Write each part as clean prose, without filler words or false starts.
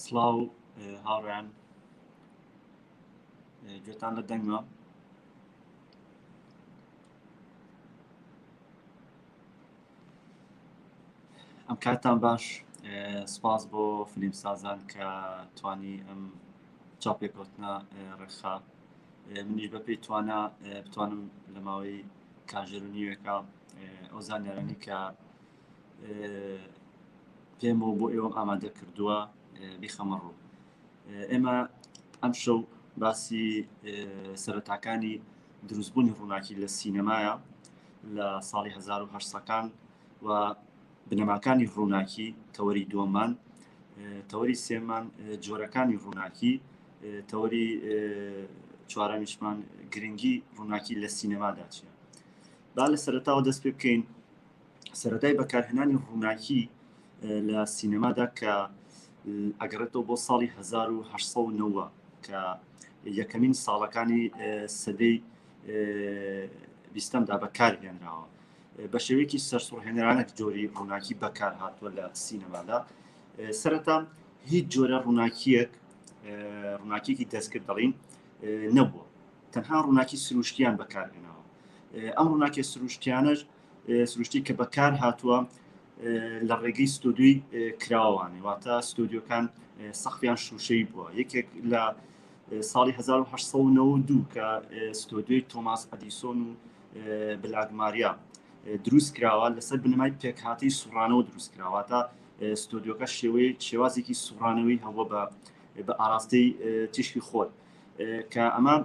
سڵاو هاوڕێیان گوێتان لە دەنگمە ئەم کاتان باش سپاس بۆ فلیم سازان کە توانی ئەم چاپێکەوتنە ڕێکخا منیش بە پێی توانا بتوانم لە ماوەی کاژێر و نیوێکە ئەو زانیارانی کە پێم و بۆ ئێوەم ئامادە کردووە بیخەمە ڕوو ئێمە ئەم شەو باسی سەرەتاکانی دروستبوونی ڕووناکی لە سینەمایە لە ساڵی 1970ەکان و بنەماکانی ڕووناکی تەوەری دووەمان تەوەری سێمان جۆرەکانی ڕووناکی تەوەری چوارەمیشمان گرنگی ڕووناکی لە سینەمادا چیە با لە سەرەتاوە دەست پێ بکەین سەرەتای بەکارهێنانی ڕووناکی لە سینەمادا کە ئەگەڕێتەوە بۆ ساڵی 1990 کە یەکەمین ساڵەکانی سەدەی بیستەمدا بەکارهێنراوە بە شێوەیەکی سەرسوڕهێنەرانە جۆری ڕووناکی بەکار هاتووە لە سینەمادا سەرەتا هیچ جۆرە ڕووناکیەک ڕووناکیەکی دەستکرد دەڵین نەبووە تەنها ڕووناکی سروشتیان بەکارهێناوە ئەم ڕووناکی سروشتیانەش سروشتی کە بەکار هاتووە لە ڕێگەی ستۆدیۆی کراوانێ واتە ستۆدیۆکان سەقفیان شوشەی بووە یەکێک لە ساڵی 1992 کە ستۆدیۆی تۆماس ئەدیسۆن و بلاک ماریا دروست کراوە لەسەر بنەمای پێکهاتەی سوڕانەوە دروست کراوە تا ستۆدیۆکە شێوەی شێوازێکی سوڕانەوەی هەبووە بە بە ئاراستەی تیشکی خۆر کە ئەمە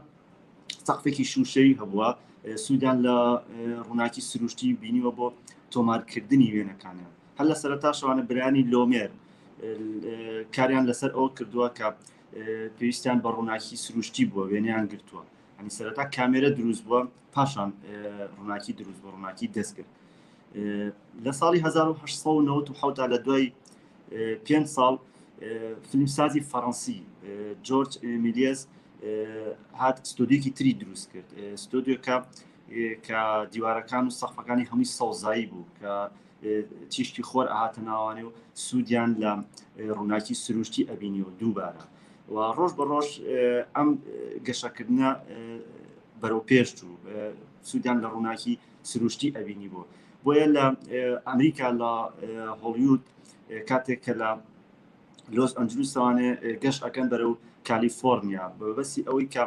سەقفێکی شوشەی هەبووە سوودیان لە ڕووناکی سروشتی بینیوە بۆ تۆمارکردنی وێنەکانیان هەر لە سەرتا شوانە برانی لۆمێر کاریان لەسەر ئەوە کردووە کە پێویستیان بە ڕووناکی سروشتی بووە وێنیان گرتووە ئەنی سەرەتا کامێرە دروست بووە پاشان ڕووناکی دروست بۆ ڕووناکی دەستکرد لە ساڵی 1970 لە دوای پێ ساڵ فیلمسازی فەڕەنسی جۆرج میلیێز هات ستۆدیۆکی تری دروست کرد ستۆدیۆکە کە دیوارەکان و سەقفەکانی هەمووی سەوزایی بوو کە تیشکی خۆر ئاهاتە ناوانێ و سوودیان لە ڕووناکی سروشتی ئەبینی و دووبارە و ڕۆژ بە ڕۆژ ئەم گەشەکردنە بەرەو پێش چوو سوودیان لە ڕووناکی سروشتی ئەبینی بوو بۆیە لە ئەمریکا لە هۆڵیود کاتێک کە لە لۆس ئەنجلوسەوانێ گەشت ئەکەن بەرەو کالیفۆرنیا بەبەسی ئەوەی کە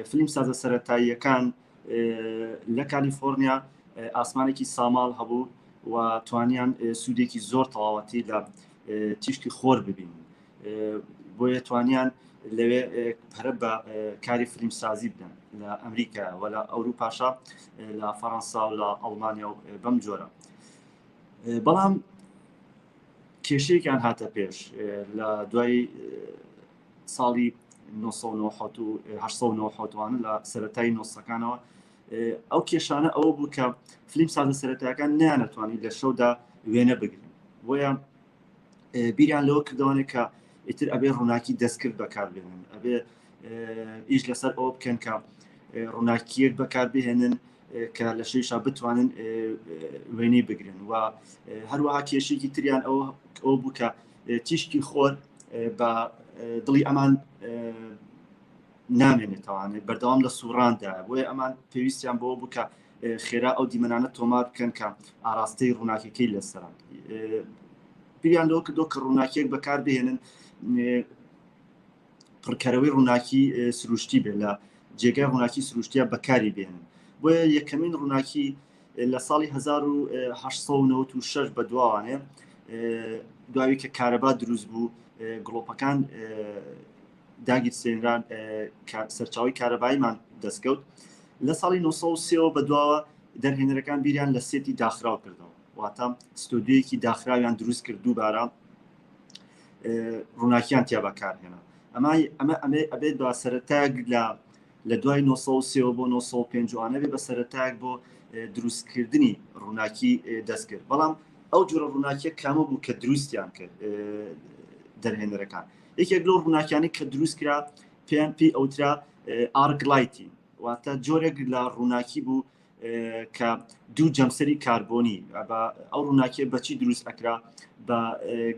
فیلم سازە سەتاییەکان لە کالیفۆرنیا ئاسمانێکی ساماڵ هەبوو و توانیان سوودێکی زۆر تەواوەتی لە تیشکی خۆر ببین بۆیە توانیان لەوێ پەرە بە کاری فیلمسازی بدەن لە ئەمریکا و لە ئەوروپاشا لە فەڕەنسا و لە ئەڵمانیا و بەم جۆرە بەڵام کێشەیەکیان هاتە پێش لە دوای ساڵی 1970 لە سەتای نۆسەکانەوە ئەو کێشانە ئەوە بوو کە فلیم سازە سەرەتاکان نیانەتوانی لە شەودا وێنە بگرن بۆیە بیریان لەوە کردوانێت کە ئیتر ئەبێ ڕووناکی دەستکرد بەکاربێنن ئەبێ ئیش لەسەر ئەوە بکەن کە ڕووناکیەک بەکار بهێنن کە لە شەیشا بتوانن وێنەی بگرن و هەروەها کێشێکی تریان ئەوە ئەو بوو کە تیشکی خۆر بە دڵی ئەمان نامێنێتوانێت بەردەوام لە سوڕاندا بۆیە ئەمان پێویستیان بۆ بوو کە خێرا ئەو دیمەنانە تۆمار بکەن کە ئاراستەی ڕووناکیەکەی لەسەرە بیریان لەوە کردو کە ڕووناکیەک بەکار بهێنن پڕکەرەوەی ڕووناکی سروشتی بێ لە جێگای ڕووناکی سروشتیا بەکاری بێنن بۆیە یەکەمین ڕووناکی لە ساڵی 1996 بە دواوانێ دواوی کە کارەبا دروست بوو گڵۆپەکان داگیرسێنران سەرچاوی کارەباییمان دەستکەوت لە ساڵی 1970 بە دواوە دەرهێنەرەکان بیریان لە سێتی داخراو کردەوە واتە ستۆدیۆیەکی داخراویان دروست کرد دووبارە ڕووناکیان تیا بەکارهێنا ئەمە ئەمە ئەمێ ئەبێت بە سەرەتایەک لە لە دوای 1970 بۆ 1950 بێ بە سەرەتایەک بۆ دروستکردنی ڕووناکی دەستکرد بەڵام ئەو جۆرە ڕووناکیە کامە بوو کە دروستیان کرد دەرهێنەرەکان یەکێک لەو ڕووناکیانی کە دروست کرا پێیان پێی ئەوترا arc lighting واتە جۆرێک لە ڕووناکی بوو. کە دوو جەمسەری کاربۆنی ئەو ڕووناکیە بەچی دروست ئەکرا بە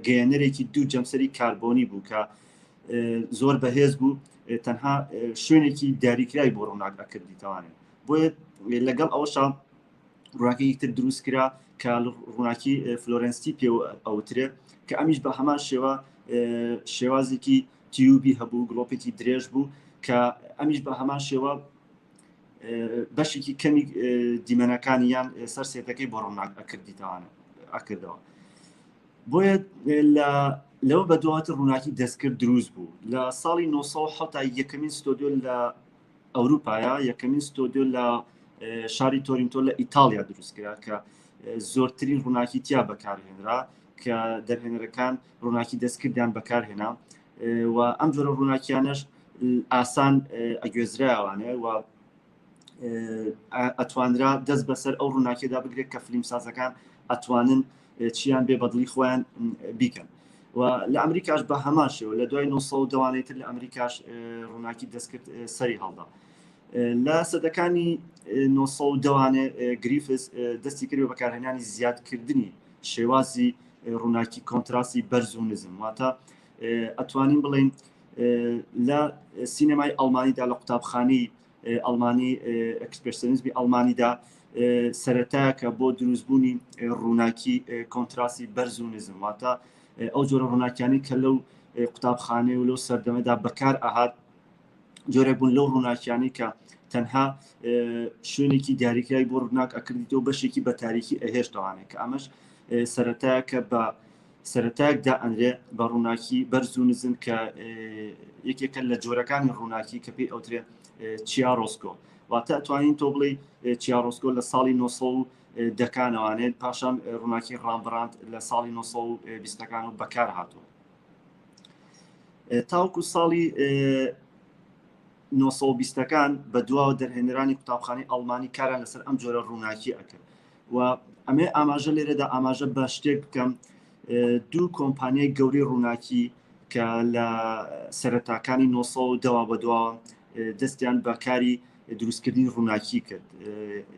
گەیەنەرێکی دوو جەمسەری کاربۆنی بوو کە زۆر بەهێز بوو تەنها شوێنێکی دیاریکرای بۆ ڕووناک ئەکردیتوانێت بۆیە لەگەڵ ئەوەشا ڕووناکی تر دروست کرا کە ڕووناکی فلۆرنسی پێ ئەوترێ کە ئەمیش بە هەمان شێوە شێوازێکی تیوبی هەبوو گڵۆپێکی درێژ بوو کە ئەمیش بە هەمان شێوە بەشێکی کەمی دیمەنەکانی یان سەر سێتەکەی بۆ ڕووناک ئەکردیتوانە ئەکردەوە بۆیە لە لەوە بە دواتر ڕووناکی دەستکرد دروست بوو لە ساڵی 1970 یەکەمین ستۆدیۆ لە ئەوروپایە یەکەمین ستۆدیۆ لە شاری تۆرینتۆ لە ئیتاڵیا دروست کرا کە زۆرترین ڕووناکی تیا بەکارهێنرا کە دەرهێنەرەکان ڕووناکی دەستکردیان بەکارهێنا و ئەم جۆرە ڕووناکیانەش ئاسان ئەگوێزرایوانێ و ئەتوانرا دەست بەسەر ئەو ڕووناکیدا بگرێت کە فلیمسازەکان ئەتوانن چیان بێ بەدڵی خۆیان بیکەن و لە ئەمریکاش بە هەمان شێوە لە دوای 900 دەوانەی تر لە ئەمریکاش ڕووناکی دەستکرد سەری هەڵدا لە سەدەکانی 900 دەوانێ گریفس دەستی کرد بە بەکارهێنانی زیادکردنی شێوازی ڕووناکی کۆنتراسی بەرز و نزم واتە ئەتوانین بڵین لە سینەمای ئەڵمانیدا لە قوتابخانەی ئەڵمانی ئەکسپرسیۆنیزمی ئەڵمانیدا سەرەتایەکە بۆ دروستبوونی ڕووناکی کۆنتراسی بەرز و نزم واتە ئەو جۆرە ڕووناکیانی کە لەو قوتابخانەی و لەو سەردەمەدا بەکار ئەهات جۆرێک بوون لەو ڕووناکیانی کە تەنها شوێنێکی دیاریکرای بۆ ڕووناک ئەکردیتەوە بەشێکی بە تاریکی ئەهێشتوانێت کە ئەمەش سەرەتایەکە بە سەرەتایەک دائەنرێ بە ڕووناکی بەرز و نزم کە یەکێکە لە جۆرەکانی ڕووناکی کە پێی ئەوترێ چیارۆسکۆ واتە ئەتوانین تۆ بڵێ چیارۆسکۆ لە ساڵی 900 دەکانەوانێت پاشان ڕووناکی ڕامبراند لە ساڵی 920ەکان و بەکار هاتووە تاوکو ساڵی 920ەکان بە دواوە دەرهێنەرانی قوتابخانەی ئەڵمانی کاران لەسەر ئەم جۆرە ڕووناکی ئەکرد و ئەمێ ئاماژە لێرەدا ئاماژە بە شتێک بکەم دوو کۆمپانیای گەورەی ڕووناکی کە لە سەرەتاکانی 900 دەوا بەدوا دەستیان بە کاری دروستکردنی ڕووناکی کرد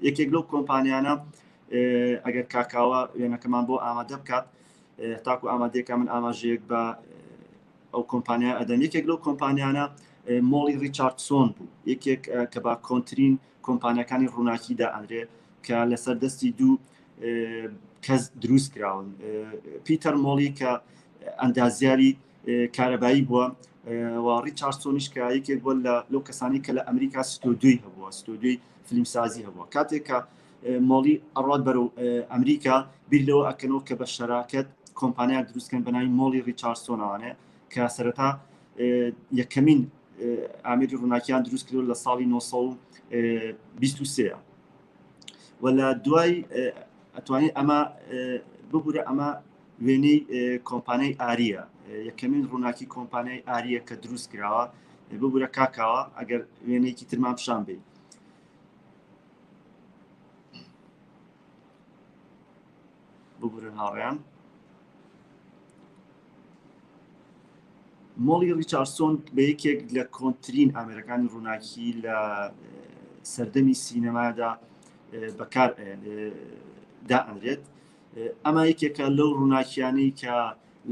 یەکێک لەو کۆمپانیانە ئەگەر کاکاوە وێنەکەمان بۆ ئامادە بکات تاکو ئامادەیەکە من ئاماژەیەک بە ئەو کۆمپانیا ئەدەم یەکێک لەو کۆمپانیانە مۆڵی ڕیچاردسۆن بوو یەکێک کە بە کۆنترین کۆمپانیەکانی ڕووناکی دائەنرێ کە لەسەر دەستی دوو کەس دروست کراون پیتەر مۆڵی کە ئەندازیاری کارەبایی بووە و ڕیچاردسۆنیش کە یەکێک بووە لە لەو کەسانی کە لە ئەمریکا ستۆدیۆی هەبووە ستۆدیۆی فیلمسازی هەبووە کاتێک کە مۆڵی ئەڕات بەرەو ئەمریکا بیر لەوە ئەکەنەوە کە بە شەراکەت کۆمپانیا دروستکەن بە ناوی مۆڵی ڕیچاردسۆنەوانێ کە سەرەتا یەکەمین ئامێری ڕووناکیان دروست کردو لە ساڵی 1923 و لە دوای ئەتوانین ئەمە ببوورە ئەمە وێنەی کۆمپانیای ئاریە یەکەمین ڕووناکی کۆمپانیای ئاریە کە دروست کراوە ببوورە کاکاوە ئەگەر وێنەیەکی ترمان پیشان بێت ببورن هاوڕێیان مۆڵی ڕیچارسۆن بە یەکێک لە کۆنترین ئامێرەکانی ڕووناکی لە سەردەمی سینەمادا بەکار دائەنرێت ئەمە یەکێکە لەو ڕووناکیانەی کە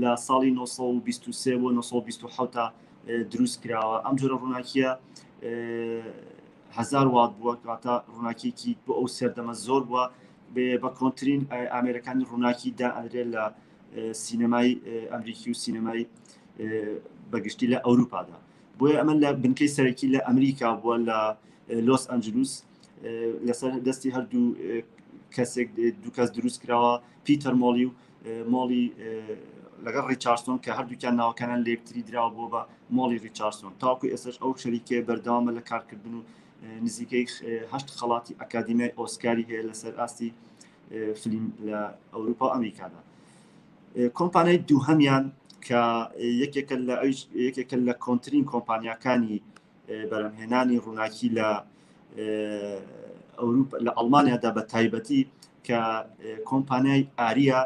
لە ساڵی 1923 بۆ 1927 دروست کراوە ئەم جۆرە ڕووناکیە هزار وات بووە کاتە ڕووناکیەکی بۆ ئەو سەردەمە زۆر بووە بە کۆنترین ئامێرەکانی ڕووناکی دائەنرێت لە سینەمای ئەمریکی و سینەمای بەگشتی لە ئەوروپادا بۆیە ئەمە لە بنکەی سەرەکی لە ئەمریکا بووە لە لۆس ئەنجلوس لەسەر دەستی هەردوو کەسێک دوو کەس دروست کراوە پیتەر مۆڵی و مۆڵی لەگەڵ ڕیچارسۆن کە هەردووکیان ناوەکانیان لەیەکتری دراوە بۆ بە مۆڵی ڕیچارسۆن تاوەکو ئێستاش ئەو شەریکەیە بەردەوامە لە کارکردن و نزیکەی هەشت خەڵاتی ئەکادیمیای ئۆسکاری هەیە لەسەر ئاستی فیلم لە ئەوروپا و ئەمریکادا کۆمپانیای دووهەمیان کە یەکێکە لە یەکێکە لە کۆنترین کۆمپانیاکانی بەرەمهێنانی ڕووناکی لە ئەوروپا لە ئەڵمانیادا بە تایبەتی کە کۆمپانیای ئاریا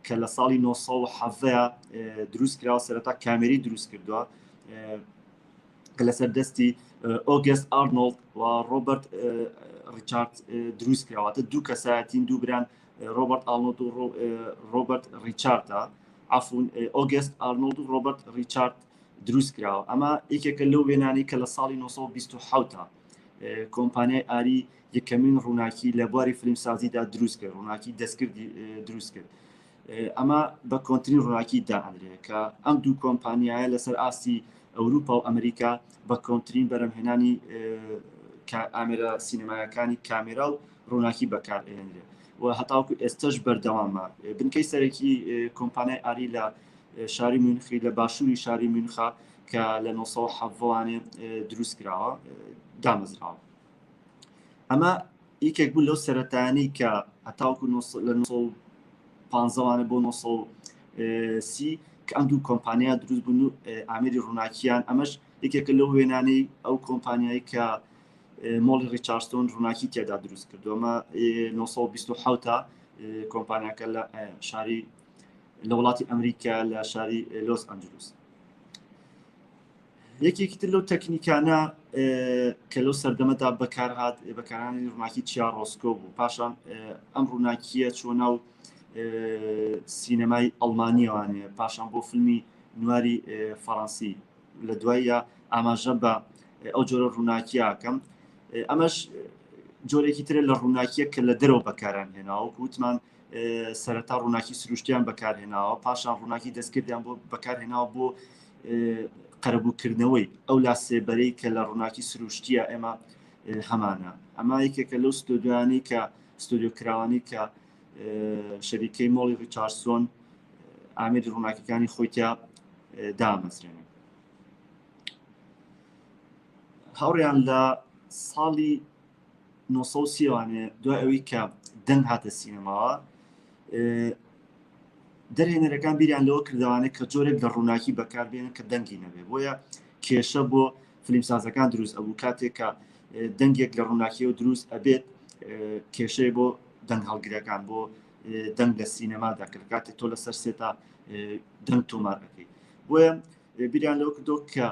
کە لە ساڵی 1970 دروست کراوە سەرەتا کامێری دروست کردووە کە لەسەر دەستی ئۆگەست ئارنۆڵد و ڕۆبەرت ڕیچارد دروست کراوەتە دوو کەسایەتین دوو بران ڕۆبەرت ئارنۆڵد و ڕۆبەرت ڕیچاردە عفون ئۆگەست ئارنۆڵد و ڕۆبەرت ڕیچارد دروست کراوە ئەمە یەکێکە لەو وێنانەی کە لە ساڵی 1927 کۆمپانیای ئاری یەکەمین ڕووناکی لە بواری فیلمسازیدا دروست کرد ڕووناکی دەستکردی دروست کرد ئەمە بە کۆنترین ڕووناکی دائەنرێ کە ئەم دوو کۆمپانیایە لەسەر ئاستی ئەوروپا و ئەمریکا بە کۆنترین بەرەمهێنانی ئامێرە سینەمایەکانی کامێرا و ڕووناکی بەکارئێنرێ و هەتاوکو ئێستش بەردەوامە. بنکەی سەرەکی کۆمپانیای ئاری لە شاری میونخی لە باشووری شاری میونخە کە لە 1970وانێ دروست کراوە دامەزراوە. ئەمە یەکێک بوو لەو سەرەتانی کە هەتاوکو لە 1915وانە بۆ 1930 کە ئەم دوو کۆمپانیا دروست بوون و ئامێری ڕووناکیان ئەمەش یەکێکە لەو وێنانەی ئەو کۆمپانیایی کە مۆڵی ڕیچارستۆن ڕووناکی تێدا دروست کردو ئەمە 1927 کۆمپانیاکە لە شاری لە وڵاتی ئەمریکا لە شاری لۆس ئەنجلوس یەکێکی تر لەو تەکنیکانە کە لەو سەردەمەدا بەکارهات بەکارانی ڕووناکی چیاڕۆسکۆ بوو پاشان ئەم ڕووناکیە چوە ناو سینەمای ئەڵمانیەوانێ پاشان بۆ فیلمی نواری فەڕەنسی لە دوایە ئاماژە بە ئەو جۆرە ڕووناکیاکەم ئەمەش جۆرێکی ترە لە ڕووناکیە کە لە دەرەوە بەکاران هێناوە وتمان سەرەتا ڕووناکی سروشتیان بەکارهێناوە پاشان ڕووناکی دەستکردیان بۆ بەکارهێناوە بۆ قەرەبووکردنەوەی ئەو لا سێبەرەی کە لە ڕووناکی سروشتیە ئێمە هەمانە ئەمە یەکێکە لەو ستۆدیۆیانەی کە ستۆدیۆ کراوانی کە شەریکەی مۆڵی ڕیچارسۆن ئامێری ڕووناکیەکانی خۆی تیا دامەزرێنێ هاوڕیان لە ساڵی 930 وانێ دوای ئەوەی کە دەنگ هاتە سینەماوە دەرهێنەرەکان بیریان لەوە کردوانێت کە جۆرێک لە ڕووناکی بەکاربێنن کە دەنگی نەبێ بۆیە کێشە بۆ فلیمسازەکان دروست ئەبوو کاتێک کە دەنگێک لە ڕووناکیەوە دروست ئەبێت کێشەی بۆ دەنگ هەڵگرەکان بۆ دەنگ لە سینەمادا کرد کاتێک تۆ لەسەر سێتا دەنگ تۆمار ئەەکەی بۆیە بیریان لەوە کردو کە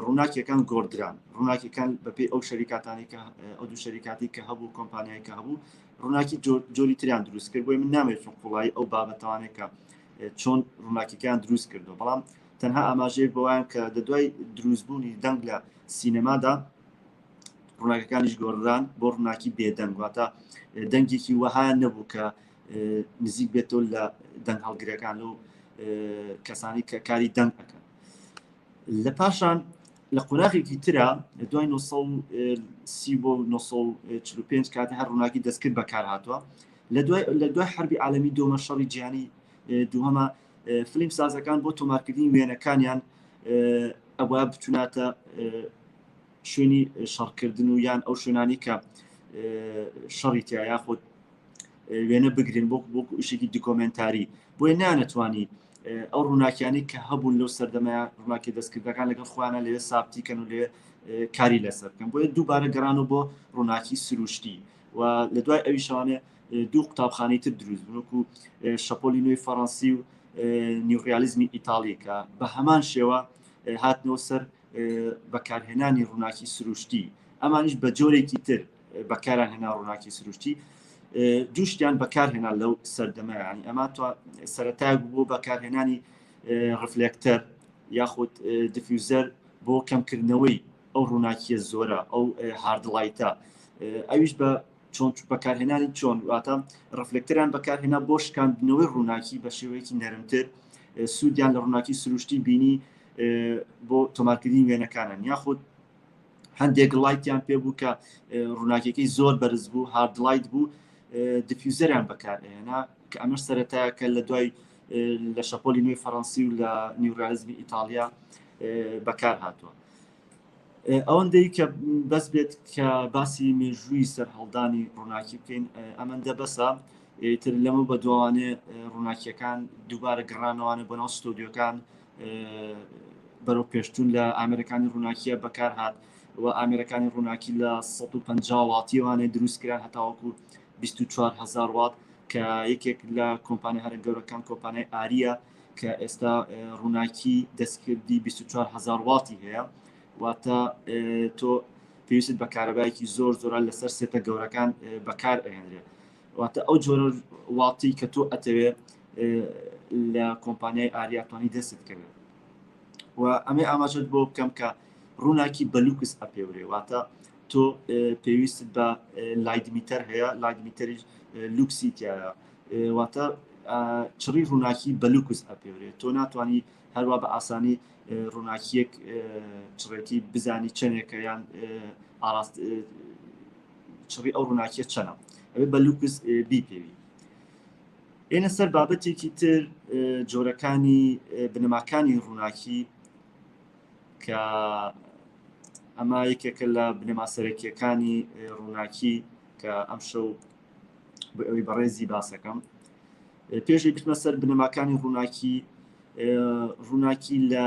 ڕووناکیەکان گۆڕدران ڕووناکیەکان بەپێی ئەو شەریکاتانی کە ئەو دوو شەریکاتی کە هەبوو کۆمپانیای کە هەبوو ڕووناکی جۆری تریان دروست کرد بۆی من نامێت چون قوڵایی ئەو بابەتوانێت کە چۆن ڕووناکیەکان دروست کردو بەڵام تەنها ئاماژەیەک بەوایان کە لە دوای دروستبوونی دەنگ لە سینەمادا ڕووناکەکانیش گۆڕدران بۆ ڕووناکی بێدەنگ واتە دەنگێکی وەها نەبوو کە نزیک بێتەوە لە دەنگ هەڵگرەکان و کەسانی کە کاری دەنگ ئەەکەن لە پاشان لە قۆناغێکی ترا لە دوای 930 بۆ 945 کاتی هەر ڕووناکی دەستکرد بەکار هاتووە لە دوای لە دوای حربی عالمی دووەمە شەڕی جیهانی دووهەمە فلیم سازەکان بۆ تۆمارکردنی وێنەکانیان ئەوە بچوناتە شوێنی شەڕکردن و یان ئەو شوێنانی کە شەڕی تیا یاخود وێنە بگرن بۆ بۆ ئیشێکی دیکۆمنتاری بۆیە نانەتوانی ئەو ڕووناکیانی کە هەبوون لەو سەردەمە ڕووناکی دەستکردەکان لەگەڵ خۆیانە لێ سابتی کەن و لێ کاری لەسەر بکەن بۆیە دووبارە گەڕان و بۆ ڕووناکی سروشتی و لە دوای ئەوی شوانێ دوو قوتابخانەی تر دروست بوون وەکو شەپۆلی نوێی فەڕەنسی و نیوڕیالیزمی ئیتاڵی کە بە هەمان شێوە هاتنەوە سەر بەکارهێنانی ڕووناکی سروشتی ئەمانیش بە جۆرێکی تر بەکاران هێنا ڕووناکی سروشتی دووشتیان بەکارهێنا لەو سەردەمە ینی ئەمە سەرەتای بۆ بەکارهێنانی reflector یاخود diffuser بۆ کەمکردنەوەی ئەو ڕووناکیە زۆرە ئەو hard light ە ئەویش بە چۆن بەکارهێنانی چۆن واتە reflector یان بەکارهێنا بۆ شکاندنەوەی ڕووناکی بە شێوەیەکی نەرمتر سوودیان لە ڕووناکی سروشتی بینی بۆ تۆمارکردنی وێنەکانن یاخود هەندێک light یان پێ بوو کە ڕووناکیەکەی زۆر بەرز بوو hard light بوو diffuser یان بەکارهێنا کە ئەمەش سەرەتایەکە لە دوای لە شەپۆلی نوێی فەڕەنسی و لە نیوڕیالیزمی ئیتاڵیا بەکار هاتووە ئەوەندەی کە بەس بێت کە باسی مێژووی سەرهەڵدانی ڕووناکی بکەین ئەمەندە بەسە تر لەمە بە دوانێ ڕووناکیەکان دووبارە گەڕانەوانە بۆ ناو ستۆدیۆکان بەرەو پێشتون لە ئامێرەکانی ڕووناکیە بەکار هات و ئامێرەکانی ڕووناکی لە 150 واطیوانێ دروست کران هەتاوەکو 24هزار وات کە یەکێک لە کۆمپانیا هەرە گەورەکان کۆمپانیای ئاریە کە ئێستا ڕووناکی دەستکردی 24 هزار واتی هەیە واتە تۆ پێویست بە کارەبایەکی زۆر زۆرە لەسەر set ە گەورەکان بەکار ئەهێنرێ واتە ئەو جۆرە واتی کە تۆ ئەتەوێ لە کۆمپانیای ئاریا توانی دەستت کەوێت و ئەمێ ئاماژەت بۆ بکەم کە ڕووناکی بە lux ئەپێورێ واتە تۆ پێویستت بە light meter هەیە light meter یش lux ی تایە واتە چڕی ڕووناکی بە lux ئەپێورێت تۆ ناتوانانی هەروە بە ئاسانی ڕووناکیەک چڕێتی بزانی چەندێکە یان ئاراست چڕی ئەو ڕووناکیە چەنە ئەبێ بە lux بیپێوی ئێنە سەر بابەتێکی تر جۆرەکانی بنەماکانی ڕووناکی کە ئەمە یەکێکە لە بنەما سەرەکیەکانی ڕووناکی کە ئەم شەو بۆ ئەوەی بەڕێزی باسەکەم پێشی بچمە سەر بنەماکانی ڕووناکی ڕووناکی لە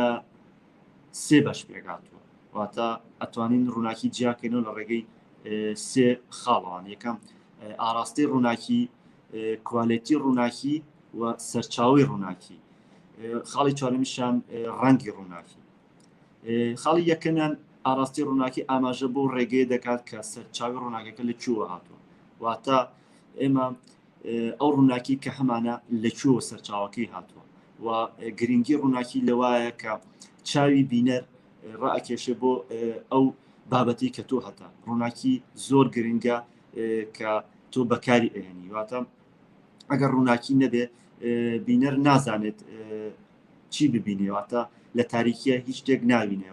سێ بەش پێکهاتووە واتە ئەتوانین ڕووناکی جیاکەینەوە لە ڕێگەی سێ خاڵەوان یەکەم ئاراستەی ڕووناکی quality ڕووناکی و سەرچاوی ڕووناکی خاڵی چوارەمیشان ڕەنگی ڕووناکی خاڵی یەکەمیان ئاراستی ڕووناکی ئاماژە بۆ ڕێگەیە دەکات کە سەرچاوی ڕووناکەکە لە کوێوە هاتووە واتە ئێمە ئەو ڕووناکی کە هەمانە لە کوێوە سەرچاوەکەی هاتووە و گرنگی ڕووناکی لەوایە کە چاوی بینەر ڕائکێشێ بۆ ئەو بابەتی کە تۆ هەتا ڕووناکی زۆر گرنگە کە تۆ بەکاری ئەهێنی واتە ئەگەر ڕووناکی نەبێ بینەر نازانێت چی ببینێ واتە لە تاریکیە هیچ شتێک ناوینێ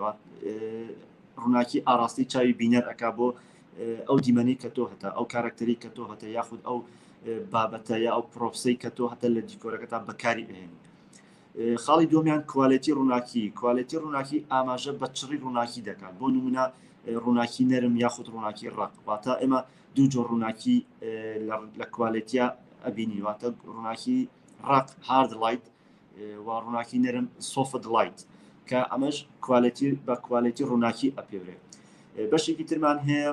ڕووناکی ئاراستی چاوی بینەر ئەک بۆ ئەو دیمەنی کە تۆ هەتا ئەو کارکتەری کە تۆ هەتە یاخود ئەو بابەتە یا ئەو props ەی کە تۆ هەتە لە دیکۆرەکەتا بەکاری ئەهێنی خاڵی دومیان quality ڕووناکی quality ڕووناکی ئاماژە بە چڕی ڕووناکی دەکات بۆ نمونە ڕووناکی نەرم یاخود ڕووناکی ڕق واتە ئێمە دوو جۆر ڕووناکی لە quality یا ئەبینی واتە ڕووناکی ڕق hard light و ڕووناکی نەرم soft light کە ئەمەش quality بە quality ڕووناکی ئەپێورێت بەشێکی ترمان هەیە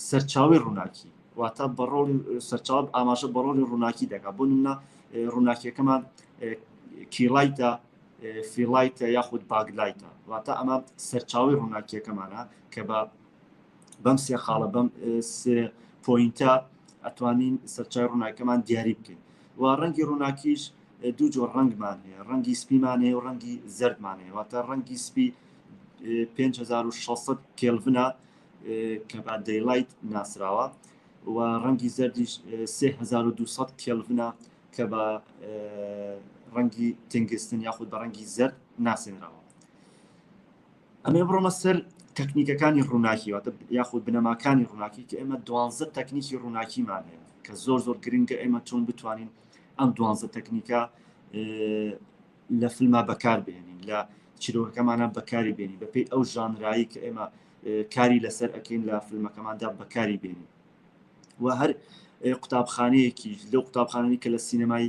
سەرچاوی ڕووناکی واتە بە ڕۆڵی سەرچاو ئاماژە بە ڕۆڵی ڕووناکی دەکات بۆ نمونە ڕووناکیەکەمان key light ە fill light ە یاخود backlight ە واتە ئەمە سەرچاوی ڕووناکیەکەمانە کە بە بەم سێ خاڵە بەم سێ point ە ئەتوانین سەرچای ڕووناکەمان دیاری بکەین و ڕەنگی ڕووناکیش دوو جۆر ڕەنگمان هەیە ڕەنگی سپیمان هەیە و ڕەنگی زەردمان هەیە واتە ڕەنگی سپی 5600 کێلڤنە کە بە daylight ناسراوە و ڕەنگی زەردیش 3200 کێلڤنە کە بە ڕەنگی tungsten یاخود بە ڕەنگی زەرد ناسێنراوە ئەمێ بڕۆمە سەر تەکنیکەکانی ڕووناکی واتە یاخود بنەماکانی ڕووناکی کە ئێمە دوانزە تەکنیکی ڕووناکیمان هەیە کە زۆر زۆر گرنگە ئێمە چۆن بتوانین ئەم دوانزە تەکنیکە لە فیلما بەکار بهێنین لە چیرۆکەکەمانە بەکاری بێنین بەپێی ئەو ژانرایی کە ئێمە کاری لەسەر ئەکەین لە فیلمەکەماندا بەکاری بێنین و هەر قوتابخانەیەکی لەو قوتابخانەی کە لە سینەمای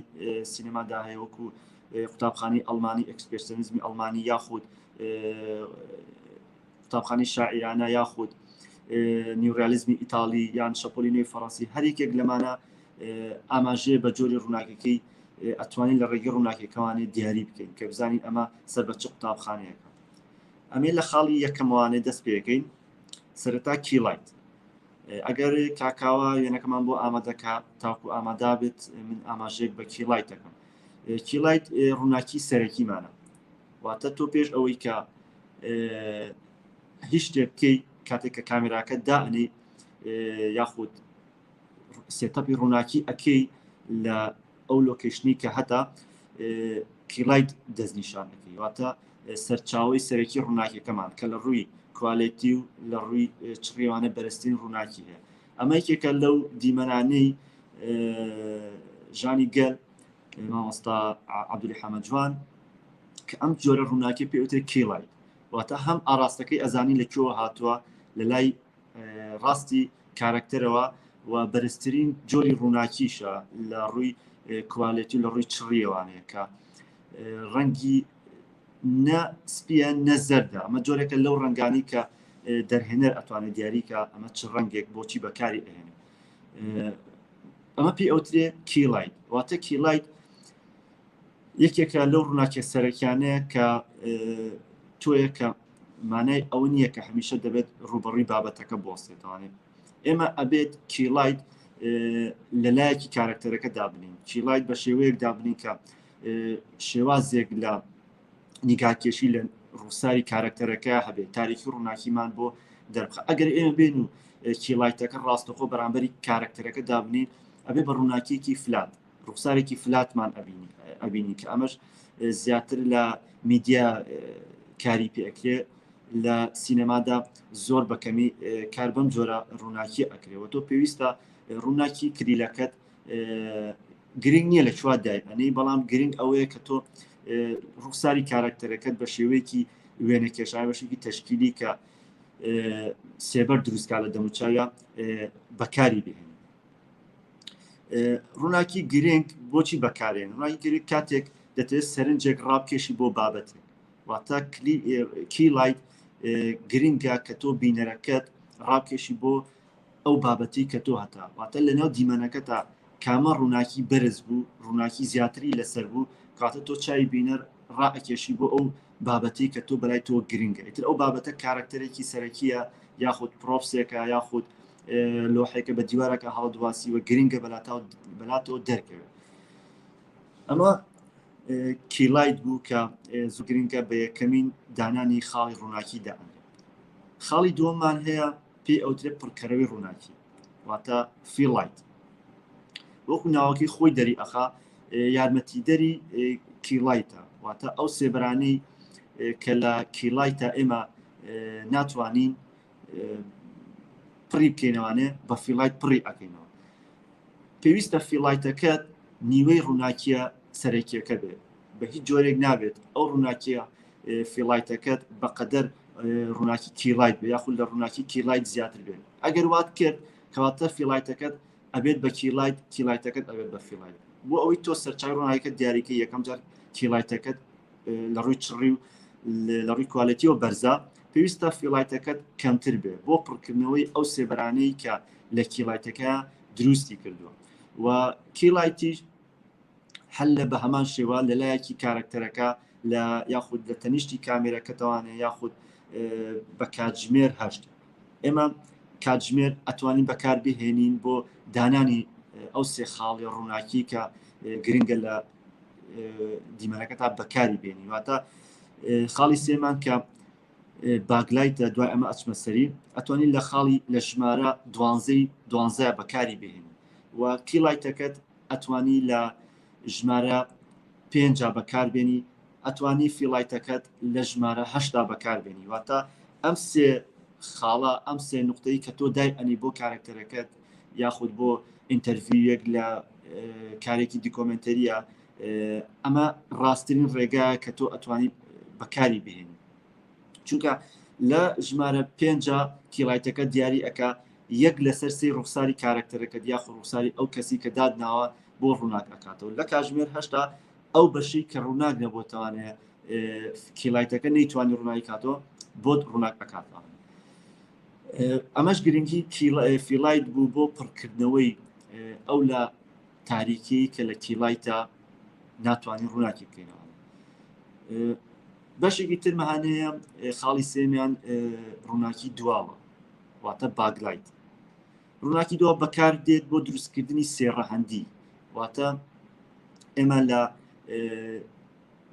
سینەمادا هەیە وەکو قوتابخانەی ئەڵمانی ئەکسپرسیۆنیزمی ئەڵمانی یاخود قوتابخانەی شاعیرانە یاخود نیوڕیالیزمی ئیتالی یان شەپۆلی نوێی فەڕەنسی هەر یەکێک لەمانە ئاماژەیە بە جۆری ڕووناکەکەی ئەتوانین لە ڕێگەی ڕووناکەکەوانێ دیاری بکەین کە بزانین ئەمە سەر بە چ قوتابخانەیەکە ئەمێ لە خاڵی یەکەموانێ دەست پێەکەین سەرەتا key light ئەگەر کاکاوە وێنەکەمان بۆ ئامادەکە تاکو ئامادا بێت من ئاماژەیەک بە key light دەکەم key light ڕووناکی سەرەکیمانە واتە تۆ پێش ئەوەی کە هیچ شتێک بکەی کاتێک کە کامێراکە دائەنێی یاخود setup ی ڕووناکی ئەکەی لە ئەو location ی کە هەتا key light دەستنیشان دەکەی واتە سەرچاوی سەرەکی ڕووناکیەکەمان کە لە ڕووی quality و لە ڕووی چڕیوانە بەرزترین ڕووناکی هەیە ئەمە یەکێکە لەو دیمەنانەی ژانی گەل مامۆستا عەبدولی حەمە جوان کە ئەم جۆرە ڕووناکی پێوترێت key light واتە هەم ئاراستەکەی ئەزانی لە کوێوە هاتووە لە لای ڕاستی کارەکتەرەوە و بەرزترین جۆری ڕووناکیشە لە ڕووی quality لە ڕووی چڕیەوانەیە کە ڕەنگی نە سپیە نە زەردە ئەمە جۆرێکە لەو ڕەنگانی کە دەرهێنەر ئەتوانێت دیاریکە ئەمە چ ڕەنگێک بۆچی بەکاری ئەهێنێ ئەمە پێی ئەوترێ key light واتە key light یەکێکە لەو ڕووناکیە سەرەکیانەیە کە تۆیە کە مانای ئەوە نییە کە هەمیشە دەبێت ڕوبەڕووی بابەتەکە بوەستێتوانێت ئێمە ئەبێت key light لە لایەکی کارکتەرەکە دابنین key light بە شێوەیەک دابنین کە شێوازێک لە نیگاکێشی لە ڕووساری کارکتەرەکە هەبێت تاریکی ڕووناکیمان بۆ دەربخە ئەگەر ئێمە بێن و key light ەکە ڕاستەخۆ بەرامبەری کارکتەرەکە دابنین ئەبێ بە ڕووناکیەکی flat ڕوخسارێکی flat مان ئەبینی ئەبینی کە ئەمەش زیاتر لە میدیا کاری پێکرێ لە سینەمادا زۆر بەکەمی کار بەم جۆرە ڕووناکی ئەکرێەوە تۆ پێویستە ڕووناکی کلیلەکەت گرنگ نییە لە چوار دای ئەنەی بەڵام گرنگ ئەوەیە کە تۆ ڕوخساری کارکتەرەکەت بە شێوەیەکی وێنە کێشای بەشێکی تەشکیلی کە سێبەر دروستکە لە دەموچاوە بەکاری بهێن ڕووناکی گرنگ بۆچی بەکارێن ڕووناکی گرنگ کاتێک دەتەوێت سەرنجێک ڕابکێشی بۆ بابەتێک واتە key light گرنگە کە تۆ بینەرەکەت ڕاکێشی بۆ ئەو بابەتی کە تۆ هەتا واتە لەناو دیمەنەکەتا کامە ڕووناکی بەرز بوو ڕووناکی زیاتری لەسەر بوو کاتە تۆ چای بینەر ڕائەکێشی بۆ ئەو بابەتی کە تۆ بەلای تۆ گرنگە ئیتر ئەو بابەتە کارکتەرێکی سەرەکیە یاخود props ێکە یاخود لۆحێکە بە دیوارەکە هەڵدواسی و گرنگە بەلاتەوە دەرکەوێت ئەمە key light بوو کە زۆر گرنگە بە یەکەمین دانانی خاڵی ڕووناکی دائەنرێت خاڵی دووەممان هەیە پێی ئەوترێت پڕکەرەوەی ڕووناکی واتە fill light وەکو ناوەکەی خۆی دەری ئەخا یارمەتیدەری key light ە واتە ئەو سێبەرانەی کە لە key light ە ئێمە ناتوانین پڕی بکەینەوانێ بە fill light پڕی ئەکەینەوە پێویستە fill light ەکەت نیوەی ڕووناکیە سەرەکیەکە بێت بە هیچ جۆرێک نابێت ئەو ڕووناکیە fill light ەکەت بەقەدەر ڕووناکی key light بێ یاخود لە ڕووناکی key light زیاتر بێت ئەگەر وات کرد کەواتە fill light ەکەت ئەبێت بە key light key light ەکەت ئەبێت بە fill light بۆ ئەوەی تۆ سەرچاوی ڕووناکەت دیاریکە یەکەم جار key light ەکەت لە ڕووی چڕی و لە ڕووی quality ەوە بەرزە پێویستە fill light ەکەت کەمتر بێ بۆ پڕکردنەوەی ئەو سێبەرانەی کە لە key light ەکە دروستی کردووە و key light یش هەل لە بە هەمان شێوە لە لایەکی کارکتەرەکە لە یاخود لە تەنیشتی کامێرەکەتوانێ یاخود بە کاتژمێر هەشت ئێمە کاتژمێر ئەتوانین بەکار بهێنین بۆ دانانی ئەو سێ خاڵی ڕووناکی کە گرنگە لە دیمەنەکە تا بەکاری بێنی واتە خاڵی سێمان کە backlight ە دوای ئەمە ئەچمە سەری ئەتوانین لە خاڵی لە ژمارە دوانزەی دوانزە بەکاری بهێنی و key light ەکەت ئەتوانی لە ژمارە پێنجا بەکاربێنی ئەتوانی fill light ەکەت لە ژمارە هەشتا بەکاربێنی واتە ئەم سێ خاڵە ئەم سێ نقطەی کە تۆ دای ئەنی بۆ کارکتەرەکەت یاخود بۆ interview ەک لە کارێکی documentary یە ئەمە ڕاستترین ڕێگا کە تۆ ئەتوانی بەکاری بهێنی چونکە لە ژمارە پێنجە key light ەکە دیاری ئەک یەک لەسەر سێ ڕوخساری کارکتەرەکە یاخود ڕوخساری ئەو کەسی کە دادناوە بۆ ڕووناک ئەکاتەوە لە کاژمێر هەشتا ئەو بەشی کە ڕووناک نەبووتوانێ key light ەکە نەیتوانی ڕوونایی کاتەوە بۆت ڕووناک ئەکاتەوە ئەمەش گرنگی fill light بوو بۆ پڕکردنەوەی ئەو لە تاریکی کە لە key light ە ناتوانین ڕووناکی بکەینەوە بەشێکی ترمەهانەیە خاڵی سێمیان ڕووناکی دواوە واتە backlight ڕووناکی دوا بەکار دێت بۆ دروستکردنی سێڕەهەندی واتە ئێمە لە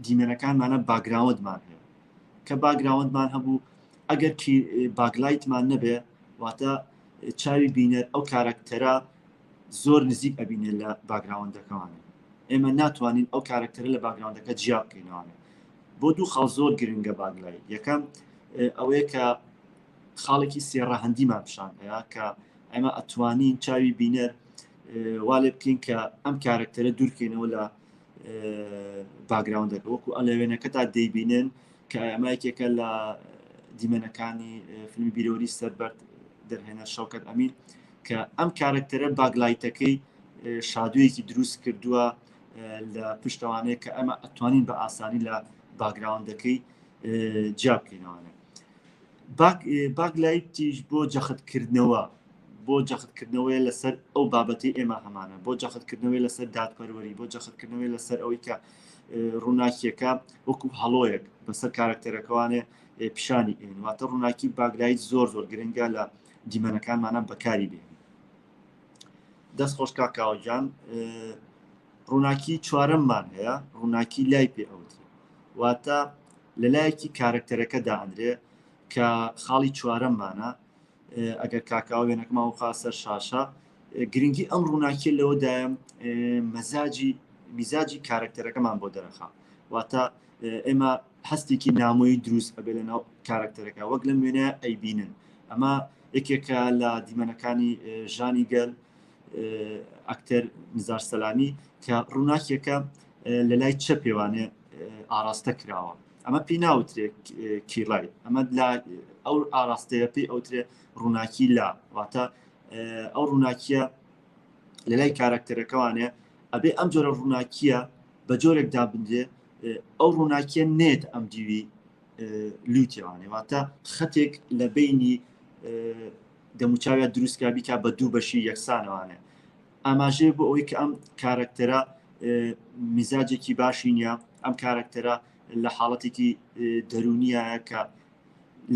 دیمەنەکانمانە background مان هەیە کە background مان هەبوو ئەگەر backlight مان نەبێ واتە چاوی بینەر ئەو کارکتەرە زۆر نزیک ئەبینێت لە background ەکەوانێ ئێمە ناتوانین ئەو کارکتەرە لە background ەکە جیا بکەینەوانێ بۆ دوو خاڵ زۆر گرنگە backlight یەکەم ئەوەیە کە خاڵێکی سێڕەهەندیمان پیشان ئەیا کە ئێمە ئەتوانین چاوی بینەر وا لێ بکەین کە ئەم کارکتەرە دوورکەینەوە لە background ەکە وەکو ئەلەوێنەکە تا دەیبینن کە ئەمە یەکێکە لە دیمەنەکانی فیلمی بیرەوەری سەربەرد دەرهێنەر شەوکەت ئەمین کە ئەم کارکتەرە backlight ەکەی shadow یەکی دروست کردووە لە پشتەوانەیە کە ئەمە ئەتوانین بە ئاسانی لە background ەکەی جیا بکەینەوانە backlight یش بۆ جەختکردنەوە بۆ جەختکردنەوەی لەسەر ئەو بابەتی ئێمە هەمانە بۆ جەختکردنەوەی لەسەر دادپەروەری بۆ جەختکردنەوەی لەسەر ئەوەی کە ڕووناکیەکە وەکو هەڵۆیەک بەسەر کارکتەرەکەوانێ پیشانی ئێن واتە ڕووناکی backlight زۆر زۆر گرنگە لە دیمەنەکانمانە بەکاری بێن دەست خۆش کاکاوە گیان ڕووناکی چوارەممان هەیە ڕووناکی لای پێ ئەوترێ واتە لە لایەکی کارکتەرەکە دائەنرێ کە خاڵی چوارەممانە ئەگەر کاکاوە وێنەکەمان وخا سەر شاشە گرنگی ئەم ڕووناکیە لەوەدایە مەزاجی میزاجی کارکتەرەکەمان بۆ دەرەخا واتە ئێمە هەستێکی نامۆیی دروست ئەبێ لە ناو کارکتەرەکە وەک لەم وێنە ئەیبینن ئەمە یەکێکە لە دیمەنەکانی ژانی گەل ئەکتەر نزار سەلامی کە ڕووناکیەکە لە لای چە پێوانێ ئاراستە کراوە ئەمە پێی ناوترێ key light ئەمە لە ئەو ئاراستەیە پێی ئەوترێ ڕووناکی لا واتە ئەو ڕووناکیە لە لای کارکتەرەکەوانێ ئەبێ ئەم جۆرە ڕووناکیە بە جۆرێک دابنرێ ئەو ڕووناکیە نێت ئەم دیوی لوتیوانێ واتە خەتێک لە بینی دەموچاویا دروستکە بیکا بە دوو بەشی یەکسانەوانێ ئاماژەیە بۆ ئەوەی کە ئەم کارەکتەرە میزاجێکی باشی نییە ئەم کارەکتەرە لە حاڵەتێکی دەرونیایە کە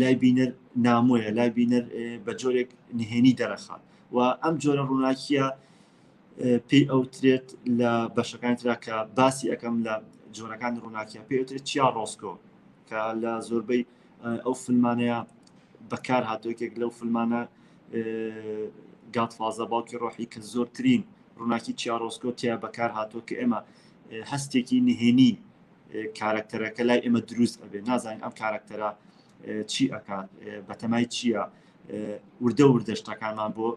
لای بینەر نامۆیە لای بینەر بە جۆرێک نهێنی دەرەخات و ئەم جۆرە ڕووناکیە پێی ئەوترێت لە بەشەکانی ترا کە باسی ئەەکەم لە جۆرەکانی ڕووناکیە پێی ئەوترێت chiaroscuro کە لە زۆربەی ئەو فیلمانەیە بەکار هاتووە یەکێک لەو فیلمانە Godfather باوکی ڕۆحی کە زۆرترین ڕووناکی chiaroscuro تیا بەکار هاتووە کە ئێمە هەستێکی نهێنی کارکتەرەکە لای ئێمە دروست ئەبێ نازانین ئەم کارکتەرە چی ئەکات بەتەمای چییە وردە وردە شتەکانمان بۆ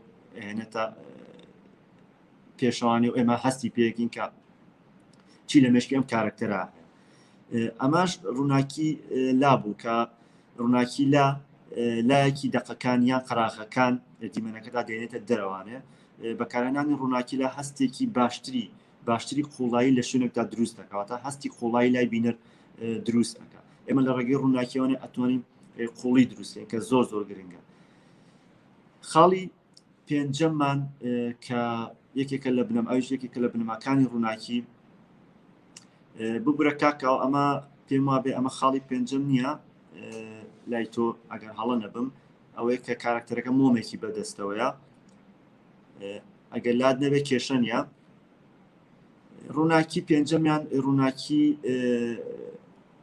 هێنێتە پێشەوانی و ئێمە هەستی پێکین کە چی لە مێشکی ئەم کارکتەرە ئەمەش ڕووناکی لا بوو کە ڕووناکی لە لایەکی دەقەکان یان قەراغەکان لە دیمەنەکەدا دێنێتە دەرەوانێ بەکارهێنانی ڕووناکی لە هەستێکی باشتری باشتری قوڵایی لە شوێنێکدا دروست دەکاتە هەستی قوڵایی لای بینەر دروست ئەکا ئێمە لە ڕێگەی ڕووناکیەوەێ ئەتوانین قوڵی دروستین کە زۆر زۆر گرنگە خاڵی پێنجەممان کە یەکێکە لە بنەم ئەوش یەکێکە لە بنەماکانی ڕووناکی ببورە کاکەوە ئەمە پێم وابێ ئەمە خاڵی پێنجەم نییە لای تۆ ئەگەر هەڵە نەبم ئەوەیە کە کارکتەرەکە مۆمێکی بەدەستەوەیە ئەگەر لات نەبێت کێشە نییە ڕووناکی پێنجەمیان ڕووناکی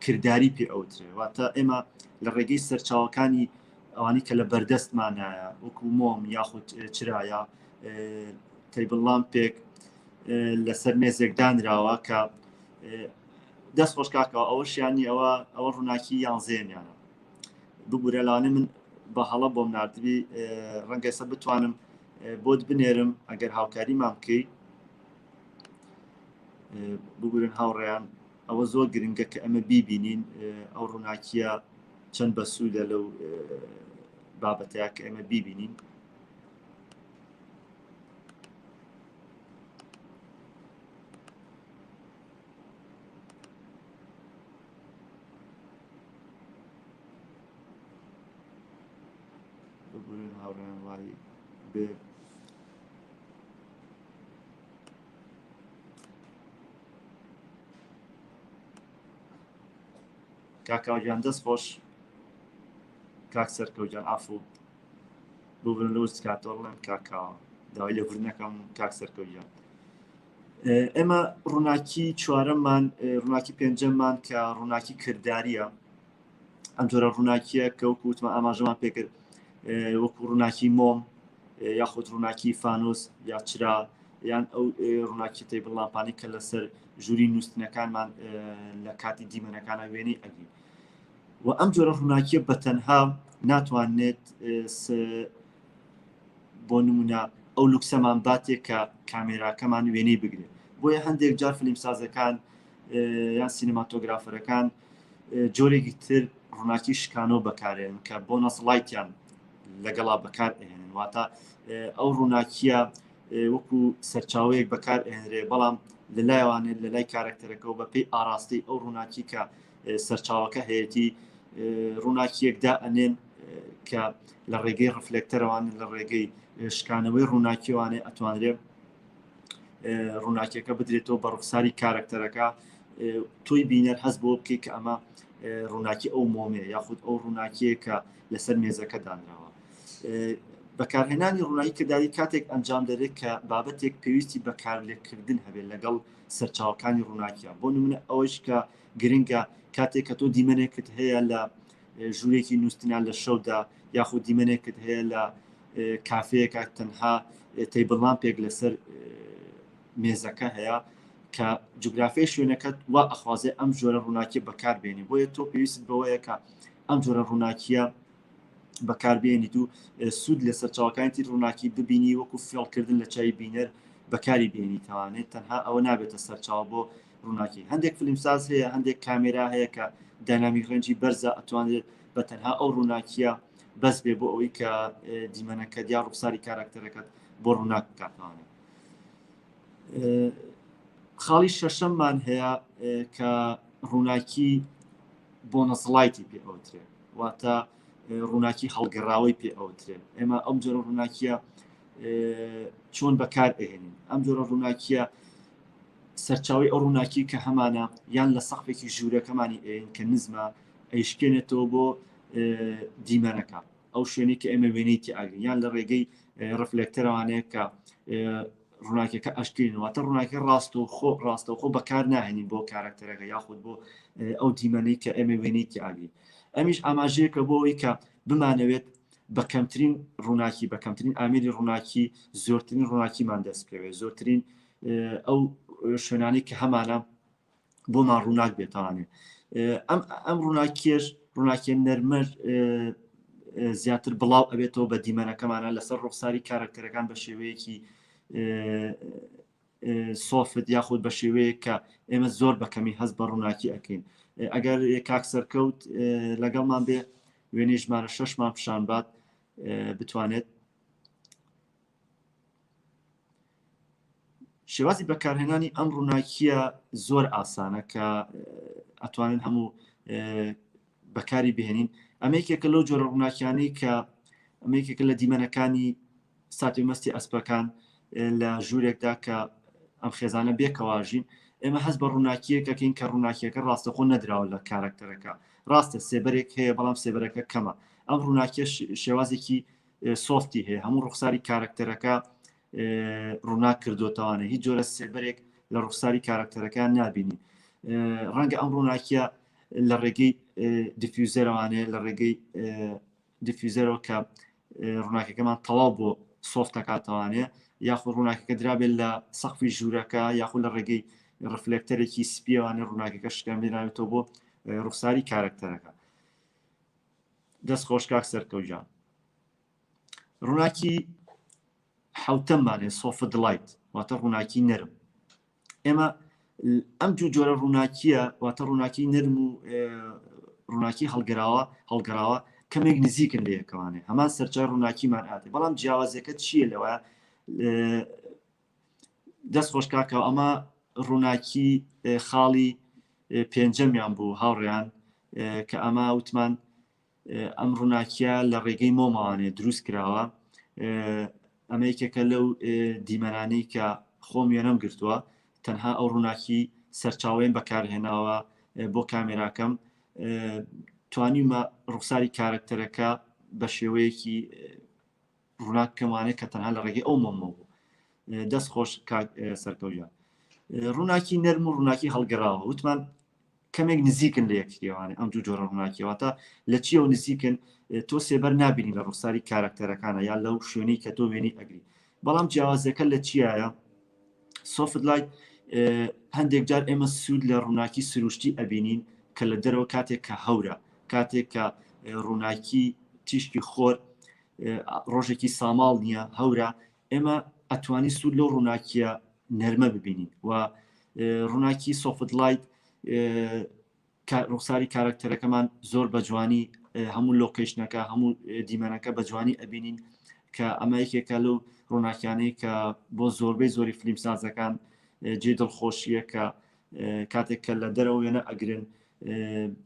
کرداری پێ ئەوترێ واتە ئێمە لە ڕێگەی سەرچاوەکانی ئەوانی کە لە بەردەستمانایە وەکو مۆم یاخود چرایە table lamp ێک لەسەر مێزێک دانراوە کە دەست خۆش کاکەوە ئەوەشیانی ئەوە ئەوە ڕووناکی یان زێنیانە ببورە لەوانەیە من بە هەڵە بۆم نردبی ڕەنگە ئێستا بتوانم بۆت بنێرم ئەگەر هاوکاریمان بکەی ببورن هاوڕێیان ئەوە زۆر گرنگە کە ئەمە بیبینین ئەو ڕووناکیە چەند بەسوودە لەو بابەتەیە کە ئێمە بیبینین ببورن هاوڕێیان وای بێ کاکاوە گیان دەست خۆش کاک سەرکەوت گیان عفو ببورن لەو کاتۆ بڵێم کاکاوە داوای لێبوردنەکەم کاک سەرکەوت گیان ئێمە ڕووناکی چوارەممان ڕووناکی پێنجەممان کە ڕووناکی کرداریە ئەم جۆرە ڕووناکیە کە وەکو وتمان ئاماژەمان پێکرد وەکو ڕووناکی مۆم یاخود ڕووناکی فانوس یا چرا یان ئەو ڕووناکی table lamp انی کە لەسەر ژووری نووسنەکانمان لە کاتی دیمەنەکانە وێنەی ئەگرین و ئەم جۆرە ڕووناکیە بە تەنها ناتوانێت بۆ نمونە ئەو لوکسەمان باتێ کە کامێراکەمان وێنەی بگرێت بۆیە هەندێک جار فلیمسازەکان یان سینەماتۆگرافەرەکان جۆرێکی تر ڕووناکی شکانەوە بەکارێن کە bonus light یان لەگەڵا بەکار ئەهێنن واتە ئەو ڕووناکیە وەکو سەرچاوەیەک بەکار ئەهێنرێ بەڵام لە لایوانێت لە لای کارکتەرەکەەوە بە پێی ئاراستەی ئەو ڕووناکی کە سەرچاوەکە هەیەی ڕووناکیەکدا ئەنێن کە لە ڕێگەی reflector ەوان لە ڕێگەی شکانەوەی ڕووناکیوانێ ئەتوانرێ ڕووناکیەکە بدرێتەوە بە ڕوخساری کارکتەرەکە. تۆی بینەر هەست بۆ بکەیت کە ئەمە ڕووناکی ئەو مۆمێ یاخود ئەو ڕووناکیە کە لەسەر مێزەکە دانراوە. بەکارهێنانی ڕووناکی کرداری کاتێک ئەنجام دەرێت کە بابەتێک پێویستی بە کارلێککردن هەبێت لەگەڵ سەرچاوەکانی ڕووناکیە. بۆ نمونە ئەوەیش کە گرنگە کاتێک کە تۆ دیمەنێکت هەیە لە ژوورێکی نووستنا لە شەودا یاخود دیمەنێکت هەیە لە کافەیەکە تەنها table lamp ێک لەسەر مێزەکە هەیە کە جوگرافیای شوێنەکەت وا ئەخوازێ ئەم جۆرە ڕووناکیە بەکاربێنی، بۆیە تۆ پێویستت بەوەیە کە ئەم جۆرە ڕووناکیە بەکاربێنیت و سوود لە سەرچاوەکانی تری ڕووناکی ببینی وەکو فێڵکردن لە چاوی بینەر بەکاری بێنی تەوانێت تەنها ئەوە نابێتە سەرچاوە بۆ ڕووناکی. هەندێک فیلمساز هەیە هەندێک کامێرا هەیە کە dynamic range ی بەرزە ئەتوانێت بە تەنها ئەو ڕووناکیە بەس بێ بۆ ئەوەی کە دیمەنەکە یا ڕوخساری کاراکتەرەکەت بۆ ڕووناک بکاتوانێت. خاڵی شەشەممان هەیە کە ڕووناکی bonus light ی پێ ئەوترێ، واتە ڕووناکی هەڵگەڕاوەی پێ ئەوترێ. ئێمە ئەم جۆرە ڕووناکیە چۆن بەکار ئەهێنین؟ ئەم جۆرە ڕووناکیە سەرچاوی ئەو ڕووناکی کە هەمانە یان لە سەقفێکی ژوورەکەمانی ئەین کە نزمە ئەیشکێنێتەوە بۆ دیمەنەکە، ئەو شوێنەی کە ئێمە وێنەی تیاگرین، یان لە ڕێگەی reflector ەوانەیە کە ڕووناکیەکە ئەشکێنین، واتە ڕووناکی ڕاستەوخۆ ڕاستەوخۆ بەکار ناهێنین بۆ کارکتەرەکە یاخود بۆ ئەو دیمەنەی کە ئێمە وێنەی تیاگرین. ئەمیش ئاماژەیەکە بۆ ئەوەی کە بمانەوێت بە کەمترین ڕووناکی، بە کەمترین ئامێری ڕووناکی زۆرترین ڕووناکیمان دەست بکەوێت، زۆرترین ئەو شوێنانەی کە هەمانە بۆمان ڕووناک بێتوانێ. ئەم ئەم ڕووناکیەش ڕووناکیە نەرمەر زیاتر بڵاو ئەبێتەوە بە دیمەنەکەمانە لەسەر ڕوخساری کارکتەرەکان بە شێوەیەکی soft یاخود بە شێوەیەک کە ئێمە زۆر بە کەمی هەست بە ڕووناکی ئەەکەین. ئەگەر کاک سەرکەوت لەگەڵمان بێ وێنەی ژمارە شەشمان پیشان بات بتوانێت. شێوازی بەکارهێنانی ئەم ڕووناکیە زۆر ئاسانە کە ئەتوانن هەموو بەکاری بهێنین. ئەمە یەکێکە لەو جۆرە ڕووناکیانەی کە ئەمە یەکێکە لە دیمەنەکانی ساتی مەستی ئەسپەکان لە ژوورێکدا کە ئەم خێزانە بێکەواژین. ئێمە هەست بە ڕووناکیەکەکەین کە ڕووناکیەکە ڕاستەخۆ نەدراوە لە کارکتەرەکە. ڕاستە سێبەرێک هەیە بەڵام سێبەرەکە کەمە. ئەم ڕووناکیە شێوازێکی soft ی هەیە، هەموو ڕوخساری کارکتەرەکە ڕووناک کردوتەوانە، هیچ جۆرە سێبەرێک لە ڕوخساری کارکتەرەکان نابینی. ڕەنگە ئەم ڕووناکیە لە ڕێگەی diffuser ەوانەیە، لە ڕێگەی diffuser ەوە کە ڕووناکەکەمان تەواو بۆ soft ەکاتەوانێ، یاخود ڕووناکەکە درابێت لە سەقفی ژوورەکە، یاخود لە ڕێگەی reflector ێکی سپیەوانێ ڕووناکەکە شکان بێناوێتەوە بۆ ڕوخساری کارکتەرەکە. دەست خۆش کاک سەرکەوت گیان. ڕووناکی حوتەممان هەیە soft light، واتە ڕووناکی نەرم. ئێمە ئەم دوو جۆرە ڕووناکیە، واتە ڕووناکی نەرم و ڕووناکی هەڵگەراوە هەڵگەراوە کەمێک نزیکن لە یەکەوانێ، هەمان سەرچای ڕووناکیمان هاتێ، بەڵام جیاوازیەکە چییە لەوە؟ دەست خۆش کاکە. ئەمە ڕووناکی خاڵی پێنجەمیان بوو هاوڕێیان، کە ئەمە وتمان ئەم ڕووناکیە لە ڕێگەی مۆمەوانێ دروست کراوە. ئەمە یەکێکە لەو دیمەنانەی کە خۆم وێنەم گرتووە، تەنها ئەو ڕووناکی سەرچاوەیەم بەکارهێناوە بۆ کامێراکەم، توانیومە ڕوخساری کارکتەرەکە بە شێوەیەکی ڕووناک بکەمانێ کە تەنها لە ڕێگەی ئەو مۆمەوە بوو. دەست خۆش کاک سەرکەوت. ڕووناکی نەرم و ڕووناکی هەڵگەڕاوە وتمان کەمێک نزیکن لە یەکتریەوانێ ئەم دوو جۆرە ڕووناکیەوەتە لە چیەوە نزیکن؟ تۆ سێبەر نابینی لە ڕوخساری کارکتەرەکانە یا لەو شوێنەی کە تۆ وێنەی ئەگری، بەڵام جیاوازەکە لە چیایە؟ soft light هەندێک جار ئێمە سوود لە ڕووناکی سروشتی ئەبینین کە لە دەرەوە کاتێک کە هەورە، کاتێک کە ڕووناکی تیشکی خۆر ڕۆژێکی ساماڵ نییە هەورە، ئێمە ئەتوانی سوود لەو ڕووناکیە نەرمە ببینین و ڕووناکی soft light ڕوخساری کارکتەرەکەمان زۆر بە جوانی هەموو location ەکە هەموو دیمەنەکە بە جوانی ئەبینین، کە ئەمە یەکێکە لەو ڕووناکیانەی کە بۆ زۆربەی زۆری فلیمسازەکان جێ دڵخۆشیە کە کاتێک کە لە دەرەوە وێنە ئەگرن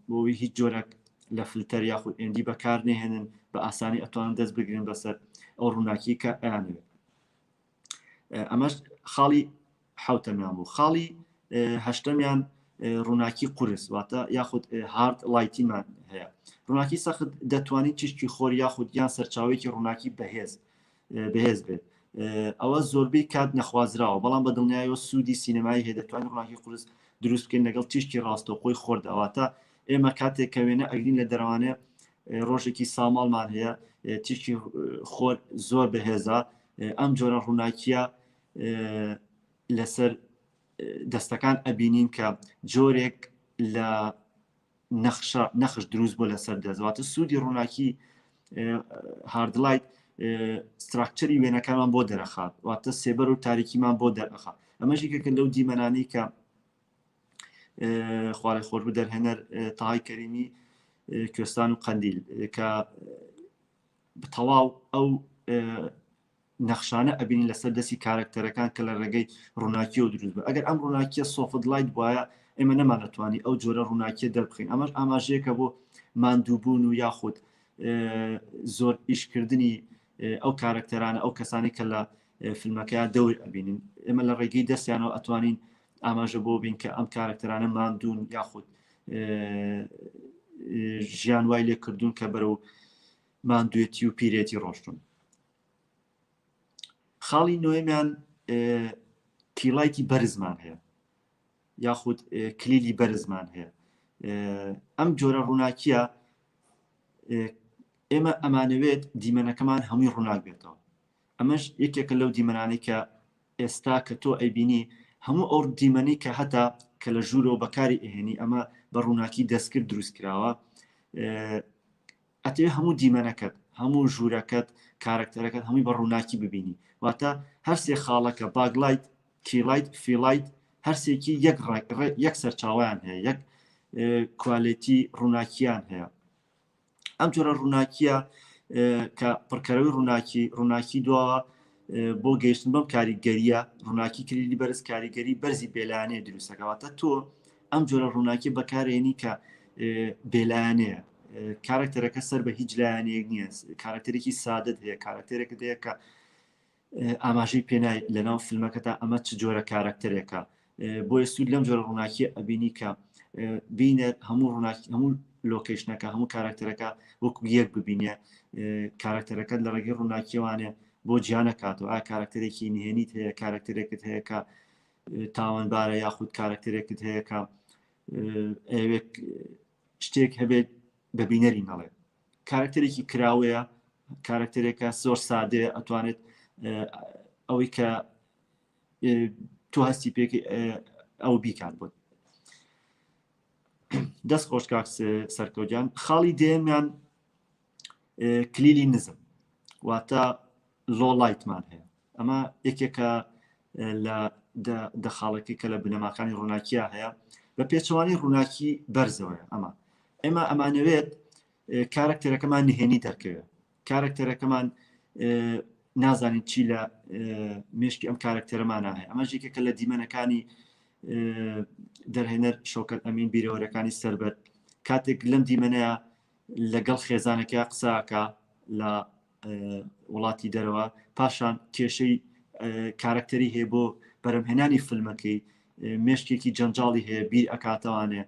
بۆی هیچ جۆرەك لە فلتەر یاخود ND بەکار نهێنن، بە ئاسانی ئەتوانن دەست بگرن بەسەر ئەو ڕووناکی کە ئەیانەوێت. ئەمەش خاڵی حوتەمیان بوو. خاڵی هەشتەمیان ڕووناکی قورس واتە یاخود hard light یمان هەیە. ڕووناکی سەخت دەتوانین تیشکی خۆر یاخود یان سەرچاوەیەکی ڕووناکی بەهێز بەهێز بێت. ئەوە زۆربەی کات نەخوازراوە، بەڵام بە دڵنیایەوە سوودی سینەمایی هەیە. دەتوانین ڕووناکی قورس دروست بکەین لەگەڵ تیشکی ڕاستەوخۆی خۆردا. واتە ئێمە کاتێک کە وێنە ئەگرین لە دەرەوانێ ڕۆژێکی ساماڵمان هەیە، تیشکی خۆر زۆر بەهێزە، ئەم جۆرە ڕووناکیە لەسەر دەستەکان ئەبینین کە جۆرێک لە نەخشە نەخش دروست بۆ لەسەر دەست. واتە سوودی ڕووناکی hard light structure ی وێنەکانمان بۆ دەرەخات، واتە سێبەر و تاریکیمان بۆ دەرەخات. ئەمەش یەکێکە لەو دیمەنانی کە خوارێ خۆش بوو دەرهێنەر تاهای کەریمی کوێستان و قەندیل کە تەواو ئەو نەخشانە ئەبینین لەسەر دەستی کارەکتەرەکان کە لە ڕێگەی ڕووناکیەوە دروست بوو. ئەگەر ئەم ڕووناکیە soft light بواە ئێمە نەمانەتوانی ئەو جۆرە ڕووناکیە دەربخین. ئەمەش ئاماژەیەکە بۆ ماندووبوون و یاخود زۆر ئیشکردنی ئەو کارەکتەرانە، ئەو کەسانی کە لە فیلمەکەیان دەور ئەبینین. ئێمە لە ڕێگەی دەستیانەوە ئەتوانین ئاماژە بۆ بین کە ئەم کارەکتەرانە ماندوون یاخود ژیان وای لێ کردوون کە بەرەو ماندوێتی و پیرێتی ڕۆشتون. خاڵی نۆیەمیان key light ی بەرزمان هەیە یاخود کلیلی بەرزمان هەیە. ئەم جۆرە ڕووناکیە ئێمە ئەمانەوێت دیمەنەکەمان هەمووی ڕووناک بێتەوە. ئەمەش یەکێکە لەو دیمەنانەی کە ئێستا کە تۆ ئەیبینی هەموو ئەو دیمەنی کە هەتا کە لە ژوورەوە بەکاری ئەهێنی ئەمە بە ڕووناکی دەستکرد دروست کراوە. ئەتەوێ هەموو دیمەنەکەت، هەموو ژوورەکەت، کارەکتەرەکەت هەمووی بە ڕووناکی ببینی. واتە هەرسێ خاڵەکە backlight، keylight، filllight هەرسێکی یەک یەک سەرچاویان هەیە، یەک quality ڕووناکیان هەیە. ئەم جۆرە ڕووناکیە کە پڕکەرەوەی ڕووناکی ڕووناکی دواوە بۆ گەیشتن بەم کاریگەریە ڕووناکی کلیلی بەرز کاریگەری بەرزی بێلایەنەیە دروستەکەواتە تۆ ئەم جۆرە ڕووناکی بەکارێنی کە بێلایەنەیە، کارکتەرەکە سەر بە هیچ لایەنەیەک نییە، کارکتەرێکی سادت هەیە، کارکتەرێکت هەیە کە ئاماژەی پێنای لەناو فیلمەکەتا ئەمە چ جۆرە کارکتەرێکە. بۆیە سوود لەم جۆرە ڕووناکی ئەبینی کە بینەر هەموو ڕووناکی هەموو location ەکە هەموو کارکتەرەکە وەکو یەک ببینێ. کارکتەرەکەت لە ڕێگەی ڕووناکیەوانێ بۆ جیانەکاتەوە ئا کارکتەرێکی نهێنیت هەیە، کارکتەرێکت هەیە کە تاوانبارە، یاخود کارکتەرێکت هەیە کە ئەوێک شتێک هەبێت بە بینەری نەڵێ. کارکتەرێکی کراوەیە، کارکتەرێکە زۆر سادەیە، ئەتوانێت ئەوەی کە تۆ هەستی پێکی ئەو بیکات بۆت. دەست خۆش کاک سەرکەوتیان. خاڵی دێمیان کلیلی نزم واتە low light مان هەیە. ئەمە یەکێکە لە دەخاڵەکەی کە لە بنەماکانی ڕووناکیە هەیە، بە پێچەوانی ڕووناکی بەرزەوەیە. ئەمە ئێمە ئەمانەوێت کارکتەرەکەمان نهێنی دەرکەوێت، کارکتەرەکەمان نازانین چی لە مێشکی ئەم کارکتەرەمانە هەیە. ئەمە یەکێکە لە دیمەنەکانی دەرهێنەر شەوکەت ئەمین بیرەوەرەکانی سەربەر، کاتێک لەم دیمەنەیە لەگەڵ خێزانەکە قساکە لە وڵاتی دەرەوە، پاشان کێشەی کارکتەری هەیە بۆ بەرەمهێنانی فیلمەکەی، مێشکێکی جەنجاڵی هەیە، بیر ئەکاتەوانێ،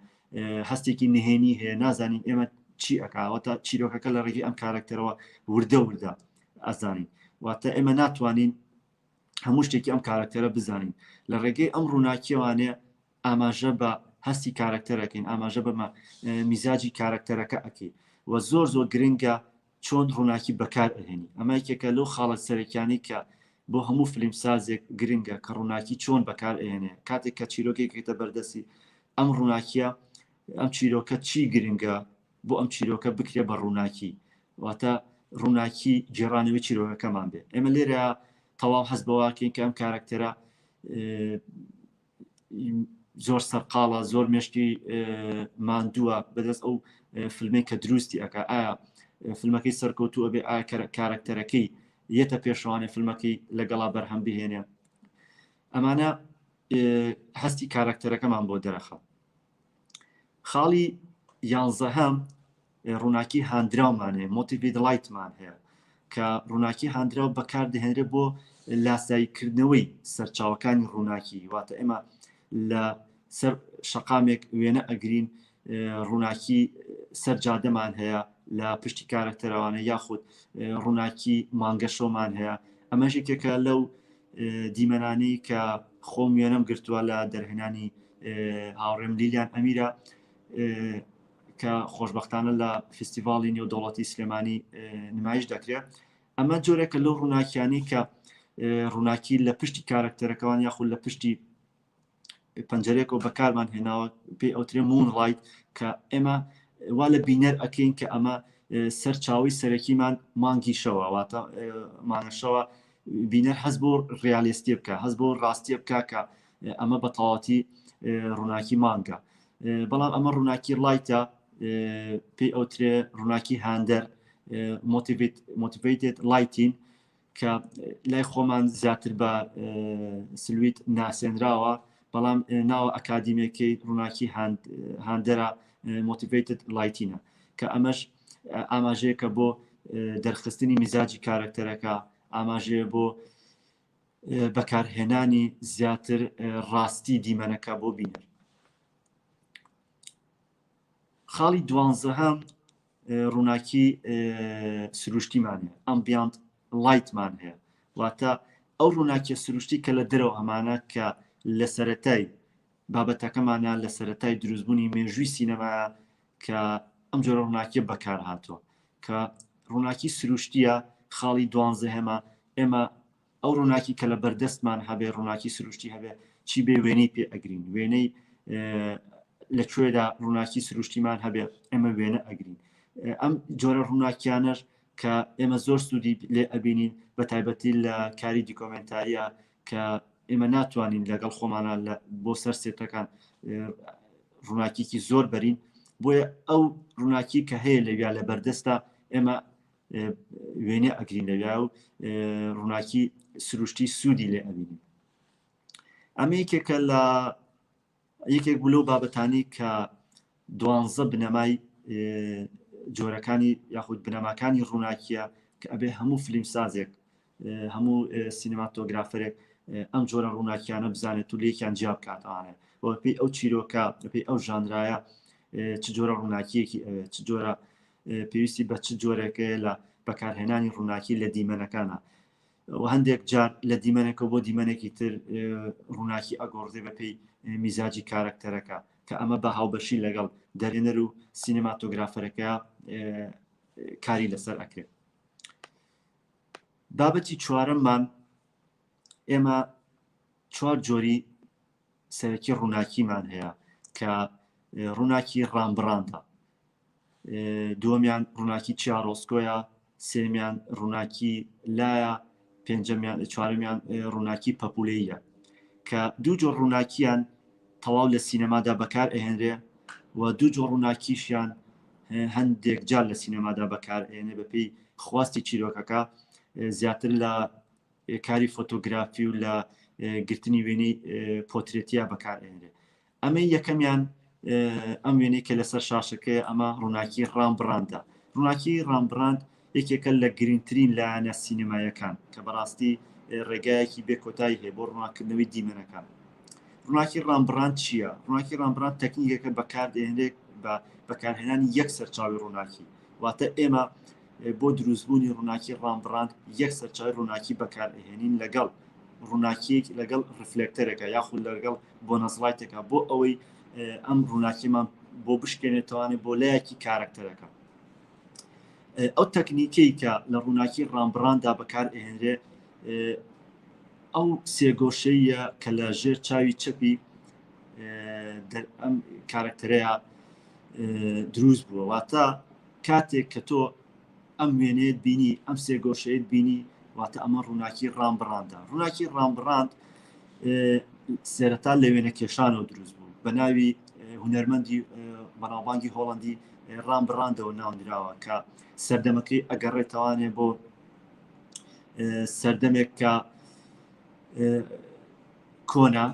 هەستێکی نهێنی هەیە، نازانین ئێمە چی ئەکاوە تا چیرۆکەکە لە ڕێگەی ئەم کارکتەرەوە وردە وردە ئەزانین. واتە ئێمە ناتوانین هەموو شتێکی ئەم کارکتەرە بزانین، لە ڕێگەی ئەم ڕووناکیەوانێ ئاماژە بە هەستی کارکتەرەکەین، ئاماژە بە میزاجی کارکتەرەکە ئەکەی. و زۆر زۆر گرنگە چۆن ڕووناکی بەکار ئەهێنی. ئەمە یەکێکە لەو خاڵە سەرەکیانەی کە بۆ هەموو فیلمسازێک گرنگە کە ڕووناکی چۆن بەکار ئەهێنێ. کاتێک کە چیرۆکێکێتە بەردەستی ئەم ڕووناکیە، ئەم چیرۆکە چی گرنگە بۆ ئەم چیرۆکە بکرێ بە ڕووناکی، واتە ڕووناکی گێڕانەوەی چیرۆکەکەمان بێ. ئێمە لێرە تەواو هەست بەواکەین کە ئەم کارکتەرە زۆر سەرقاڵە، زۆر مێشکی ماندووە بەدەست ئەو فیلمەی کە دروستی ئەک. ئایا فیلمەکەی سەرکەوتوو ئەبێ؟ ئایا کارکتەرەکەی یەتە پێشوانێ فیلمەکەی لەگەڵا بەرهەم بهێنێ؟ ئەمانە هەستی کارکتەرەکەمان بۆ دەرەخە. خاڵی یانزەهەم ڕووناکی هاندراومان هەیە، motivated light مان هەیە، کە ڕووناکی هاندراو بەکاردەهێنرێت بۆ لاساییکردنەوەی سەرچاوەکانی ڕووناکی. واتە ئێمە لە سەر شەقامێک وێنە ئەگرین ڕووناکی سەر جادەمان هەیە لە پشتی کارەکتەرەوانە یاخود ڕووناکی مانگەشەومان هەیە ئەمەش یەکێکە لەو دیمەنانی کە خۆم وێنەم گرتووە لە دەرهێنانی هاوڕێم لیلیان ئەمیرە کە خۆشببختانە لە فستیڤاڵی نێودەوڵەتی سلێمانی نمایش دەکرێت ئەمە جۆرێکە لەو ڕووناکیانی کە ڕووناکی لە پشتی کارکتەرەکەوان یاخود لە پشتی پەنجەرێکەوە بەکارمان هێناوە پێی ئەوترێ moon light کە ئێمە وا لە بینەر ئەکەین کە ئەمە سەرچاوی سەرەکیمان مانگی شەوە واتە مانگەشەوە بینەر هەز بۆ ڕیالێستی بکە هەز بۆ ڕاستیە بکە کە ئەمە بە تەواتی ڕووناکی مانگە بەڵام ئەمە ڕووناکی light ە پێی ئەوترێ ڕووناکی هاندەر motivated lighting کە لای خۆمان زیاتر بە silhouette ناسێنراوە بەڵام ناوە ئەکادیمەکەی ڕووناکی هاندەرە motivated lighting ە کە ئەمەش ئاماژەیەکە بۆ دەرخستنی میزاجی کارەکتەرەکە ئاماژەیە بۆ بەکارهێنانی زیاتر ڕاستی دیمەنەکە بۆ بینەر. خاڵی دوانزەهەم ڕووناکی سروشتیمان هەیە ambient light مان هەیە واتە ئەو ڕووناکیە سروشتی کە لە دەرەوە هەمانە کە لە سەتای بابەتەکەمانە لە سەتای دروستبوونی مێژووی سینەما کە ئەم جۆرە ڕووناکیە بەکار هاتووە کە ڕووناکی سروشتیە خاڵی دوانزەهەمە ئێمە ئەو ڕووناکی کە لە بەردەستمان هەبێ ڕووناکی سروشتی هەبێ چی بێ وێنەی پێ ئەگرین وێنەی لە کوێدا ڕووناکی سروشتیمان هەبێ ئێمە وێنە ئەگرین ئەم جۆرە ڕووناکیانەش کە ئێمە زۆر سوودی لێ ئەبینین بە تایبەتی لە کاری دیکۆمنتاریە کە ئێمە ناتوانین لەگەڵ خۆمانە بۆ سەر سێتەکان ڕووناکیکی زۆر بەرین بۆیە ئەو ڕووناکی کە هەیە لەویا لە بەردەستە ئێمە وێنە ئەگرین لەویا و ڕووناکی سروشتی سوودی لێ ئەبینین ئەمە یەکێکە لە یەکێک بوو لەو بابەتانی کە دوانزە بنەمای جۆرەکانی یاخود بنەماکانی ڕووناکیە کە ئەبێ هەموو فلیم سازێک هەموو سینەماتۆگرافەرێک ئەم جۆرە ڕووناکیانە بزانێت و لێکیان جیا بکاتوانێت پێی ئەو چیرۆکە پێی ئەو ژانرایە چ جۆرە ڕووناکیەکی ئەوێت چ جۆرە پێویستی بە چ جۆرێکەیە لە بەکارهێنانی ڕووناکی لە دیمەنەکانە و هەندێک جار لە دیمەنێکەوە بۆ دیمەنێکی تر ڕووناکی ئەگۆڕدێ بەپێی میزاجی کارەکتەرەکە کە ئەمە بە هاوبەشی لەگەڵ دەرێنەر و سینەماتۆگرافەرەکە کاری لەسەر ئەکرێت بابەتی چوارەممان ئێمە چوار جۆری سەرەکی ڕووناکیمان هەیە کە ڕووناکی ڕامبڕاندە دووەمیان ڕووناکی چیاڕۆسکۆیە سێمیان ڕووناکی لایە پێنجەمیان چوارەمیان ڕووناکی پەپولەیە کە دوو جۆر ڕووناکیان تەواو لە سینەمادا بەکار ئەهێنرێ و دوو جۆر ڕووناکیشیان هەندێک جار لە سینەمادا بەکار ئێنێ بەپێی خواستی چیرۆکەکە زیاتر لە کاری فۆتۆگرافی و لە گرتنی وێنەی پۆترێتیا بەکار ئێنرێ ئەمەی یەکەمیان ئەم وێنەی کە لەسەر شاشەکەیە ئەمە ڕووناکی ڕامبراندە. ڕووناکی ڕامبراند یەکێکە لە گرنگترین لایەنە سینەماییەکان کە بەڕاستی ڕێگایەکی بێ کۆتایی هەیە بۆ ڕووناککردنەوەی دیمەنەکان. ڕووناکی ڕامبراند چییە؟ ڕووناکی ڕامبراند تەکنیکێکە بەکاردێنرێت بە بەکارهێنانی یەک سەرچاوی ڕووناکی. واتە ئێمە بۆ دروستبوونی ڕووناکی ڕامبراند یەک سەرچاوی ڕووناکی بەکارئەهێنین لەگەڵ ڕووناکیەک لەگەڵ reflector ێکە یاخود لەگەڵ bonus light ێکە بۆ ئەوەی ئەم ڕووناکیمان بۆ بشکێنێتوانێت بۆ لایەکی کارەکتەرەکە ئەو تەکنیکەی کە لە ڕووناکی ڕامبراندا بەکار ئەهێنرێ ئەو سێگۆشەیە کە لە ژێر چاوی چەپی ئەم کارەکتەرەیە دروست بووە واتە کاتێک کە تۆ ئەم وێنەیەت بینی ئەم سێگۆشەیەت بینی واتە ئەمە ڕووناکی ڕامبراندە ڕووناکی ڕامبراند سەرەتا لە وێنە کێشانەوە دروست بوو بە ناوی هونەرمەندی بەناوبانگی هۆڵندی ڕامبراندەوە ناونراوە کە سەردەمەکەی ئەگەڕێتەوانێ بۆ سەردەمێک کە کۆنە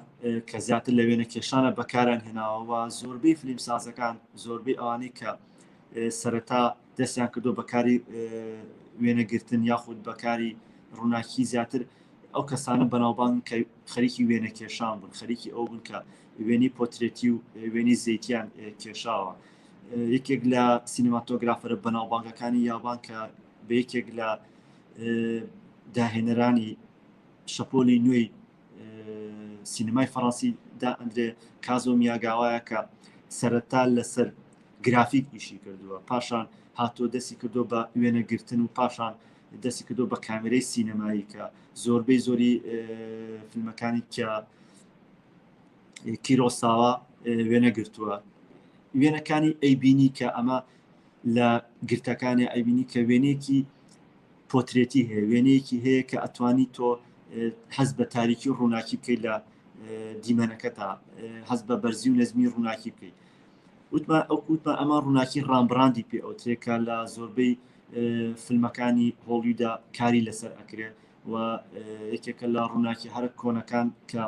کە زیاتر لە وێنە کێشانە بەکاران هێناوە زۆربەی فلیم سازەکان زۆربەی ئەوانەی کە سەرەتا دەستیان کردو بەکاری وێنەگرتن یاخود بەکاری ڕووناکی زیاتر ئەو کەسانە بەناوبانگ کە خەریکی وێنە کێشان بوون خەریکی ئەو بوون کە وێنەی پۆترێتی و وێنەی زەیتیان کێشاوە. یەکێک لە سینەماتۆگرافەرە بەناوبانگەکانی یابان کە بە یەکێک لە داهێنەرانی شەپۆلی نوێی سینەمای فەڕەنسی دا ئەندرێ کازۆ میاگاوایە کە سەرەتا لەسەر گرافیک ئیشی کردووە، پاشان هاتووە دەستی کردووە بە وێنەگرتن و پاشان دەستی کردووە بە کامێرەی سینەمایی کە زۆربەی زۆری فیلمەکانی کە کیرۆساوا وێنە گرتووە وێنەکانی ئەیبینی کە ئەمە لە گرتەکانی ئەیبینی کە وێنەیەکی پۆترێتی هەیە وێنەیەکی هەیە کە ئەتوانی تۆ حەز بە تاریکی و ڕووناکی بکەیت لە دیمەنەکەتا حەز بە بەرزی و نەزمی ڕووناکی بکەیت وتمان ئەو وتمان ئەمە ڕووناکی ڕامبراندی پێ ئەوترێ کە لە زۆربەی فیلمەکانی هۆڵیودا کاری لەسەر ئەکرێ و یەکێکە لە ڕووناکی هەرە کۆنەکان کە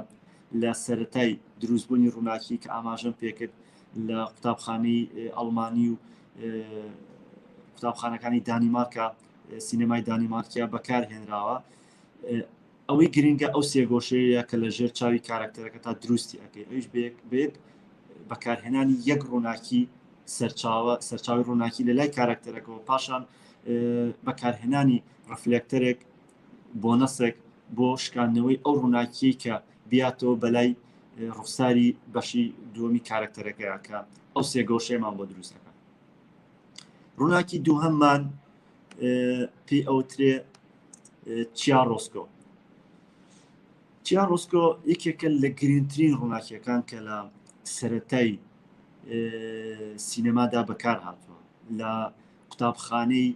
لە سەتای دروستبوونی ڕووناکی کە ئاماژەم پێکرد لە قوتابخانەی ئەڵمانی و قوتابخانەکانی دانیمارکە سینەمای دانیمارکیا بەکار هێنراوە. ئەوەی گرنگە ئەو سێگۆشەیە کە لە ژێر چاوی کارکتەرەکە تا دروستی ئەەکەی ئەوش بێت بەکارهێنانی یەک ڕووناکی سەرچاوە سەرچاوی ڕووناکی لە لای کارکتەرەکەەوە پاشان بەکارهێنانی reflector ێک بۆ نەسێک بۆ شکاندنەوەی ئەو ڕووناکیەی کە بیاتەوە بەلای ڕوخساری بەشی دووەمی کارکتەرەکەیە کە ئەو سێگۆشەیەمان بۆ دروست دەکات. ڕووناکی دووهەممان پێی ئەوترێ چیاڕۆسکۆ. چیاڕۆسکۆ یەکێکە لە گرنگترین ڕووناکیەکان کە لە سەتای سینەمادا بەکار هاتووە لە قوتابخانەی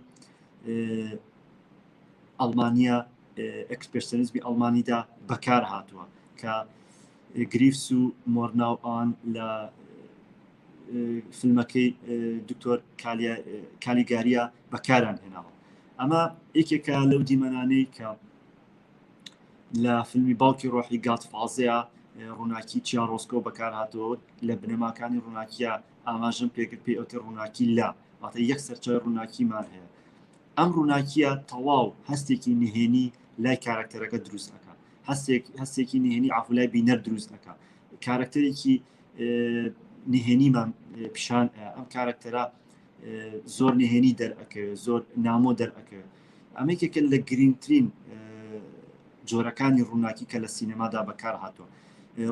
ئەڵمانیا ئەکسپرسیۆنیزمی ئەڵمانیدا بەکار هاتووە کە گریفس و مۆرناو ئەوان لە فیلمەکەی دکتۆر کالیگاریا بەکاران هێناوە. ئەمە یەکێکە لەو دیمەنانەی کە لە فیلمی باوکی ڕۆحی گاتفازەیە ڕووناکی چیاڕۆسکۆ بەکار هاتەوە لە بنەماکانی ڕووناکیە ئاماژەم پێکرد پێی ئەوتە ڕووناکی لا واتە یەک سەرچاوی ڕووناکیمان هەیە. ئەم ڕووناکیە تەواو هەستێکی نهێنی لای کارکتەرەکە دروست ئەکا، هەستێک هەستێکی نهێنی عفولای بینەر دروست ئەکا، کارکتەرێکی نهێنیمان پیشان ئەم کارکتەرە زۆر نهێنی دەرئەکەوێت، زۆر نامۆ دەرئەکەوێت. ئەمە یەکێکە لە گرنگترین جۆرەکانی ڕووناکی کە لە سینەمادا بەکار هاتووە.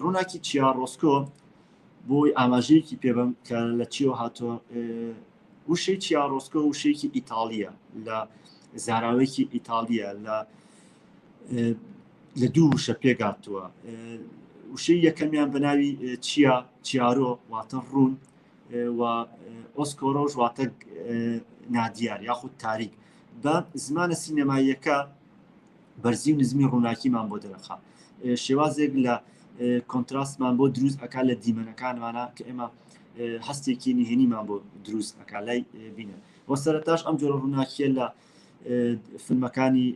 ڕووناکی چیاڕۆسکۆ بۆی ئاماژەیەکی پێبم کە لە چیەوە هاتووە، وشەی چیاڕۆسکۆ وشەیەکی ئیتاڵیە لە زاراوەیەکی ئیتاڵیە لە لە دوو وشە پێگاتووە. وشەی یەکەمیان بە ناوی چیا چیارۆ واتە ڕوون و ئۆسکۆرۆژ واتە نادیار یاخود تاریک. بە زمانە سینەماییەکە بەرزی و نزمی ڕووناکیمان بۆ دەرەخا، شێوازێک لە کۆنتراستمان بۆ دروست ئەک لە دیمەنەکانمانە کە ئێمە هەستێکی نهێنیمان بۆ دروست ئەک لای بینە. وە سەرەتاش ئەم جۆرە ڕووناکیە لە فیلمەکانی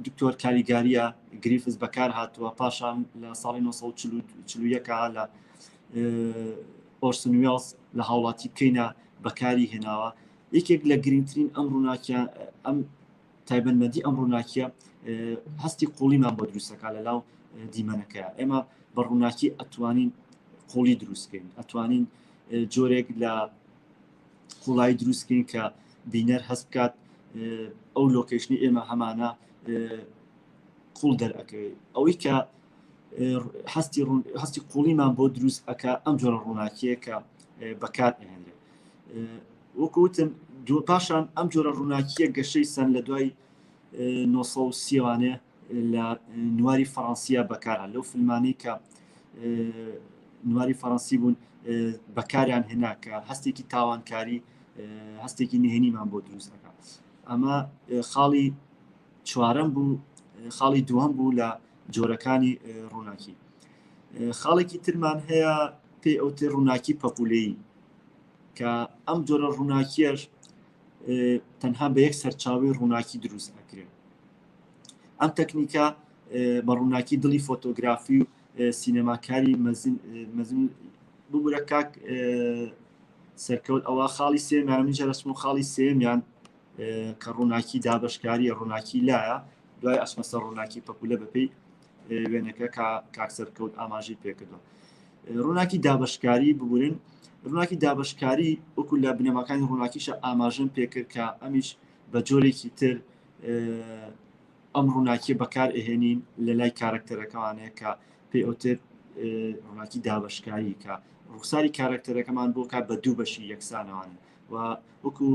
دکتۆر کالیگاریە گریفز بەکار هاتووە، پاشان لە ساڵی 1940 لە ئۆرسن وێڵز لە هاوڵاتی بکەینە بەکاری هێناوە. یەکێک لە گرنگترین ئەم ڕووناکیە ئەم تایبەتمەندی ئەم ڕووناکیە هەستی قوڵیمان بۆ دروستەکە لە لاو دیمەنەکەیە. ئێمە بە ڕووناکی ئەتوانین قوڵی دروستکەین، ئەتوانین جۆرێک لە قوڵایی دروستکەین کە بینەر هەست بکات ئەو لۆکەیشنی ئێمە هەمانە قوڵ دەرئەکەوێت. ئەوەی کە هەستی هەستی قوڵیمان بۆ دروست ئەکا ئەم جۆرە ڕووناکیە کە بەکار ئەهێنرێت. وەکو وتم دوو پاشان ئەم جۆرە ڕووناکیە گەشەی سەن لە دوای 930 لە نواری فەڕەنسیە بەکارهات. لەو فیلمانەی کە نواری فەڕەنسی بوون بەکاریان هێنا کە هەستێکی تاوانکاری هەستێکی نهێنیمان بۆ دروست ئەکات. ئەمە خاڵی چوارەم بوو، خاڵی دووەم بوو لە جۆرەکانی ڕووناکی. خاڵێکی ترمان هەیە پێی ئەوتێ ڕووناکی پەپولەیی کە ئەم جۆرە ڕووناکیەش تەنها بە یەک سەرچاوی ڕووناکی دروست ئەکرێت. ئەم تەکنیکە بە ڕووناکی دڵی فۆتۆگرافی و سینەماکاری مەزن ببورە کاک سەرکەوت ئەوە خاڵی سێمیان من جارەسم و خاڵی سێمیان کە ڕووناکی دابشکاریە ڕووناکی لایە دوای ئەسمەسەر ڕووناکی پەپولە بەپێی وێنەکە کە کاک سەرکەوت ئاماژەی پێکردووە. ڕووناکی دابەشکاری ببورن ڕووناکی دابەشکاری وەکو لە بنەماکانی ڕووناکیشە ئاماژەم پێکرد کە ئەمیش بە جۆرێکی تر ئەم ڕووناکیە بەکار ئەهێنین لە لای کارکتەرەکەوانەیە کە پێ ئەوتر ڕووناکی دابەشکاری کە ڕوخساری کارکتەرەکەمان بۆ کات بە دوو بەشی یەکسانەوانە و وەکو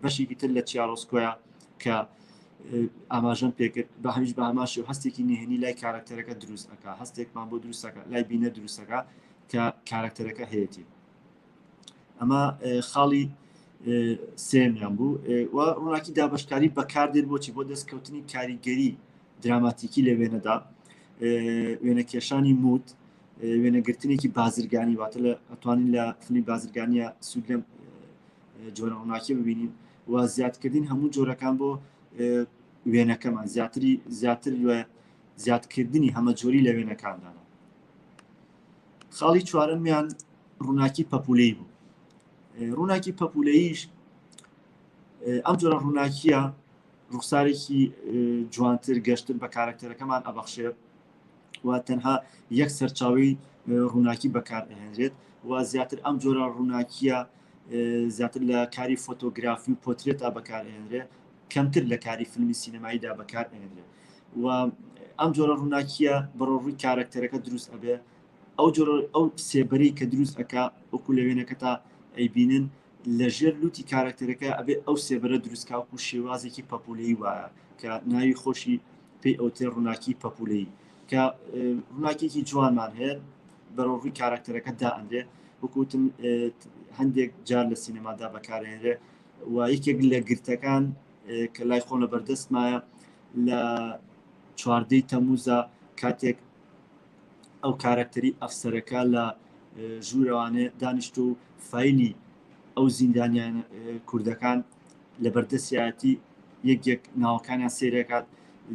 بەشێکی تر لە چیارۆسکۆیە کە ئاماژەم پێکرد بە هەمیش بە هەمان شێوە هەستێکی نهێنی لای کارکتەرەکە دروست ئەکا هەستێکمان بۆ دروستەکە لای بینە دروستەکە کە کارکتەرەکە هەیەی ئەمە خاڵی سێمیان بوو و ڕووناکی دابشکاری بەکاردێت بۆچی بۆ دەستکەوتنی کاریگەری دراماتیکی لە وێنەدا وێنەکێشانی mood وێنەگرتنێکی بازرگانی واتە لە ئەتوانین لە فیلمی بازرگانیە سوود لەم جۆرە ڕووناکی ببینین و زیادکردن هەموو جۆرەکان بۆ وێنەکەمان زیاتری زیاتر زیادکردنی هەمە جۆری لە وێنەکاندا خاڵی چوارەمیان ڕووناکی پەپولەی بوو ڕووناکی پەپولەیش ئەم جۆرە ڕووناکیە ڕوخسارێکی جوانتر گەشتر بە کارکتەرەکەمان ئەبەخشێت و تەنها یەک سەرچاوی ڕووناکی بەکارئەهێنرێت و زیاتر ئەم جۆرە ڕووناکیە زیاتر لە کاری فۆتۆگرافی و پۆترێتا بەکارئێنرێ کەمتر لە کاری فیلمی سینەماییدا بەکارئێنرێ و ئەم جۆرە ڕووناکیە بەڕۆ ڕووی کارەکتەرەکە دروست ئەبێ ئەو جۆرە ئەو سێبەری کە دروست ئەکا وەکو لە وێنەکەتا ئەیبینن لە ژێر لوتی کارەکتەرەکە ئەبێ ئەو سێبەرە دروست کا وەکو شێوازێکی پەپولەی وایە کە ناوی خۆشی پێی ئەوتێ ڕووناکی پەپولەی کە ڕووناکێکی جوانمان هەیە بەرەو ڕووی کارەکتەرەکە دائەنرێ وەکوتم هەندێک جار لە سینەمادا بەکارێنرێ و یەکێک لە گرتەکان کە لای خۆم لە بەردەستمایە لە چواردەی تەموزە کاتێک ئەو کارەکتەری ئەفسەرەکە لە ژوورەوانێ دانیشت و فایلی ئەو زیندانیان کوردەکان لە بەردەستیایەتی یەک یەک ناوەکانیان سەیرەکات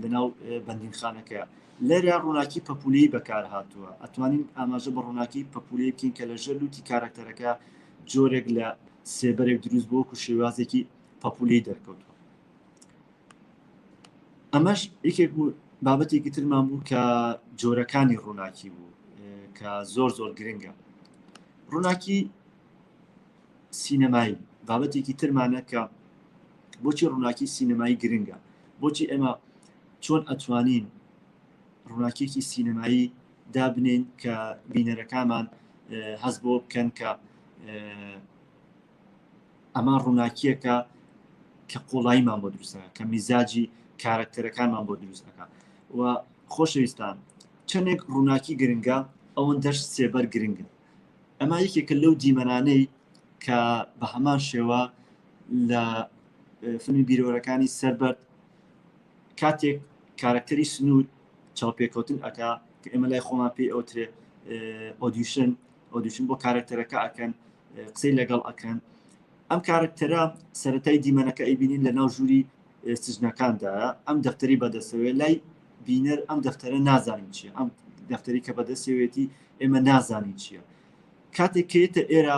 لەناو بەندینخانەکەیە لێرە ڕووناکی پەپولەی بەکار هاتووە ئەتوانین ئاماژە بە ڕووناکی پەپولەی بکەین کە لە ژێر لوتی کارەکتەرەکە جۆرێک لە سێبەرێک دروست بۆ و شێوازێکی پەپولەی دەرکەوتووە ئەمەش یەکێک بوو بابەتێکی ترمان بوو کە جۆرەکانی ڕووناکی بوو کە زۆر زۆر گرنگە ڕووناکی سینەمایی بابەتێکی ترمانە کە بۆچی ڕووناکی سینەمایی گرنگە بۆچی ئێمە چۆن ئەتوانین ڕووناکیەکی سینەمایی دابنین کە بینەرەکانمان هەست بۆ بکەن کە ئەمە ڕووناکیەکە کە قوڵاییمان بۆ دروستەکە کە میزاجی کارکتەرەکانمان بۆ دروست ئەکا و خۆشەویستان چەندێک ڕووناکی گرنگە ئەوەندەش سێبەر گرنگن ئەمە یەکێکە لەو دیمەنانەی کە بە هەمان شێوە لە فیلمی بیرەوەرەکانی سەربەرد کاتێک کارکتەری سنوور چاوپێکەوتن ئەکا کە ئێمە لای خۆمان پێی ئەوترێ audition audition بۆ کارکتەرەکە ئەکەن قسەی لەگەڵ ئەکەن ئەم کارکتەرە سەتای دیمەنەکە ئەیبینین لە ناو ژووری سجنەکاندا ئەم دەفتەری بەدەستەوەی لای بینەر ئەم دەفتەرە نازانین چیە ئەم دەفتەری کە بەدەستەوێتی ئێمە نازانین چییە کاتێک کێتە ئێرە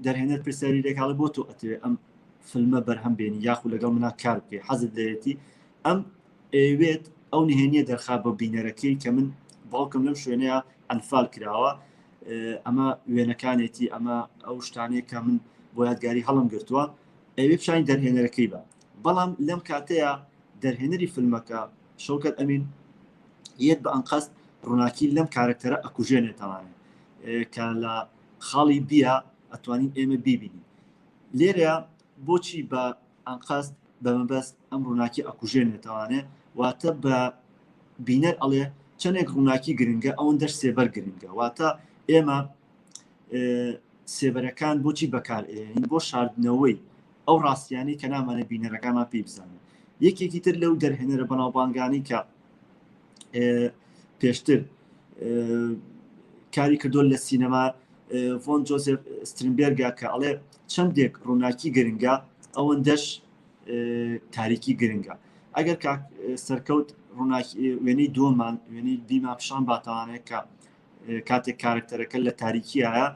دەرهێنەر پرسیاری لێکاڵی بۆ تۆ ئەتەوێ ئەم فیلمە بەرهەم بێنی یاخو لەگەڵ منا کار بکەی حەزت لێیەتی ئەم ئەیەوێت ئەو نهێنیە دەرخا بە بینەرەکەی کە من باوکم لەم شوێنەیە ئەنفال کراوە ئەمە وێنەکانێتی ئەمە ئەو شتانەیە کە من بۆ یادگاری هەڵم گرتووە ئەوێ پیشانی دەرهێنەرەکەی بە بەڵام لەم کاتەیە دەرهێنەری فیلمەکە شەوکەت ئەمین یەت بە ئەنقەست ڕووناکی لەم کارکتەرە ئەکوژێنێتەوانێ کە لە خاڵی بیە ئەتوانین ئێمە بیبینین لێرە بۆچی بە ئەنقەست بە مەبەست ئەم ڕووناکی ئەکوژێنێتەوانێ واتە بە بینەر ئەڵێ چەندێک ڕووناکی گرنگە ئەوەندەش سێبەر گرنگە واتە ئێمە سێبەرەکان بۆچی بەکارئێنین بۆ شاردنەوەی ئەو ڕاستیانەی کە نامانە بینەرەکانمان پێی بزانن یەکێکی تر لەو دەرهێنەرە بەناوبانگانی کە پێشتر کاری کردو لە سینەما ڤۆن جۆزێف سترنبێرگا کە ئەڵێ چەندێک ڕووناکی گرنگە ئەوەندەش تاریکی گرنگە ئەگەر کاک سەرکەوت ڕووناکی وێنەی دووەمان وێنەی بیما پیشان باتوانێت کە کاتێک کارکتەرەکە لە تاریکیایە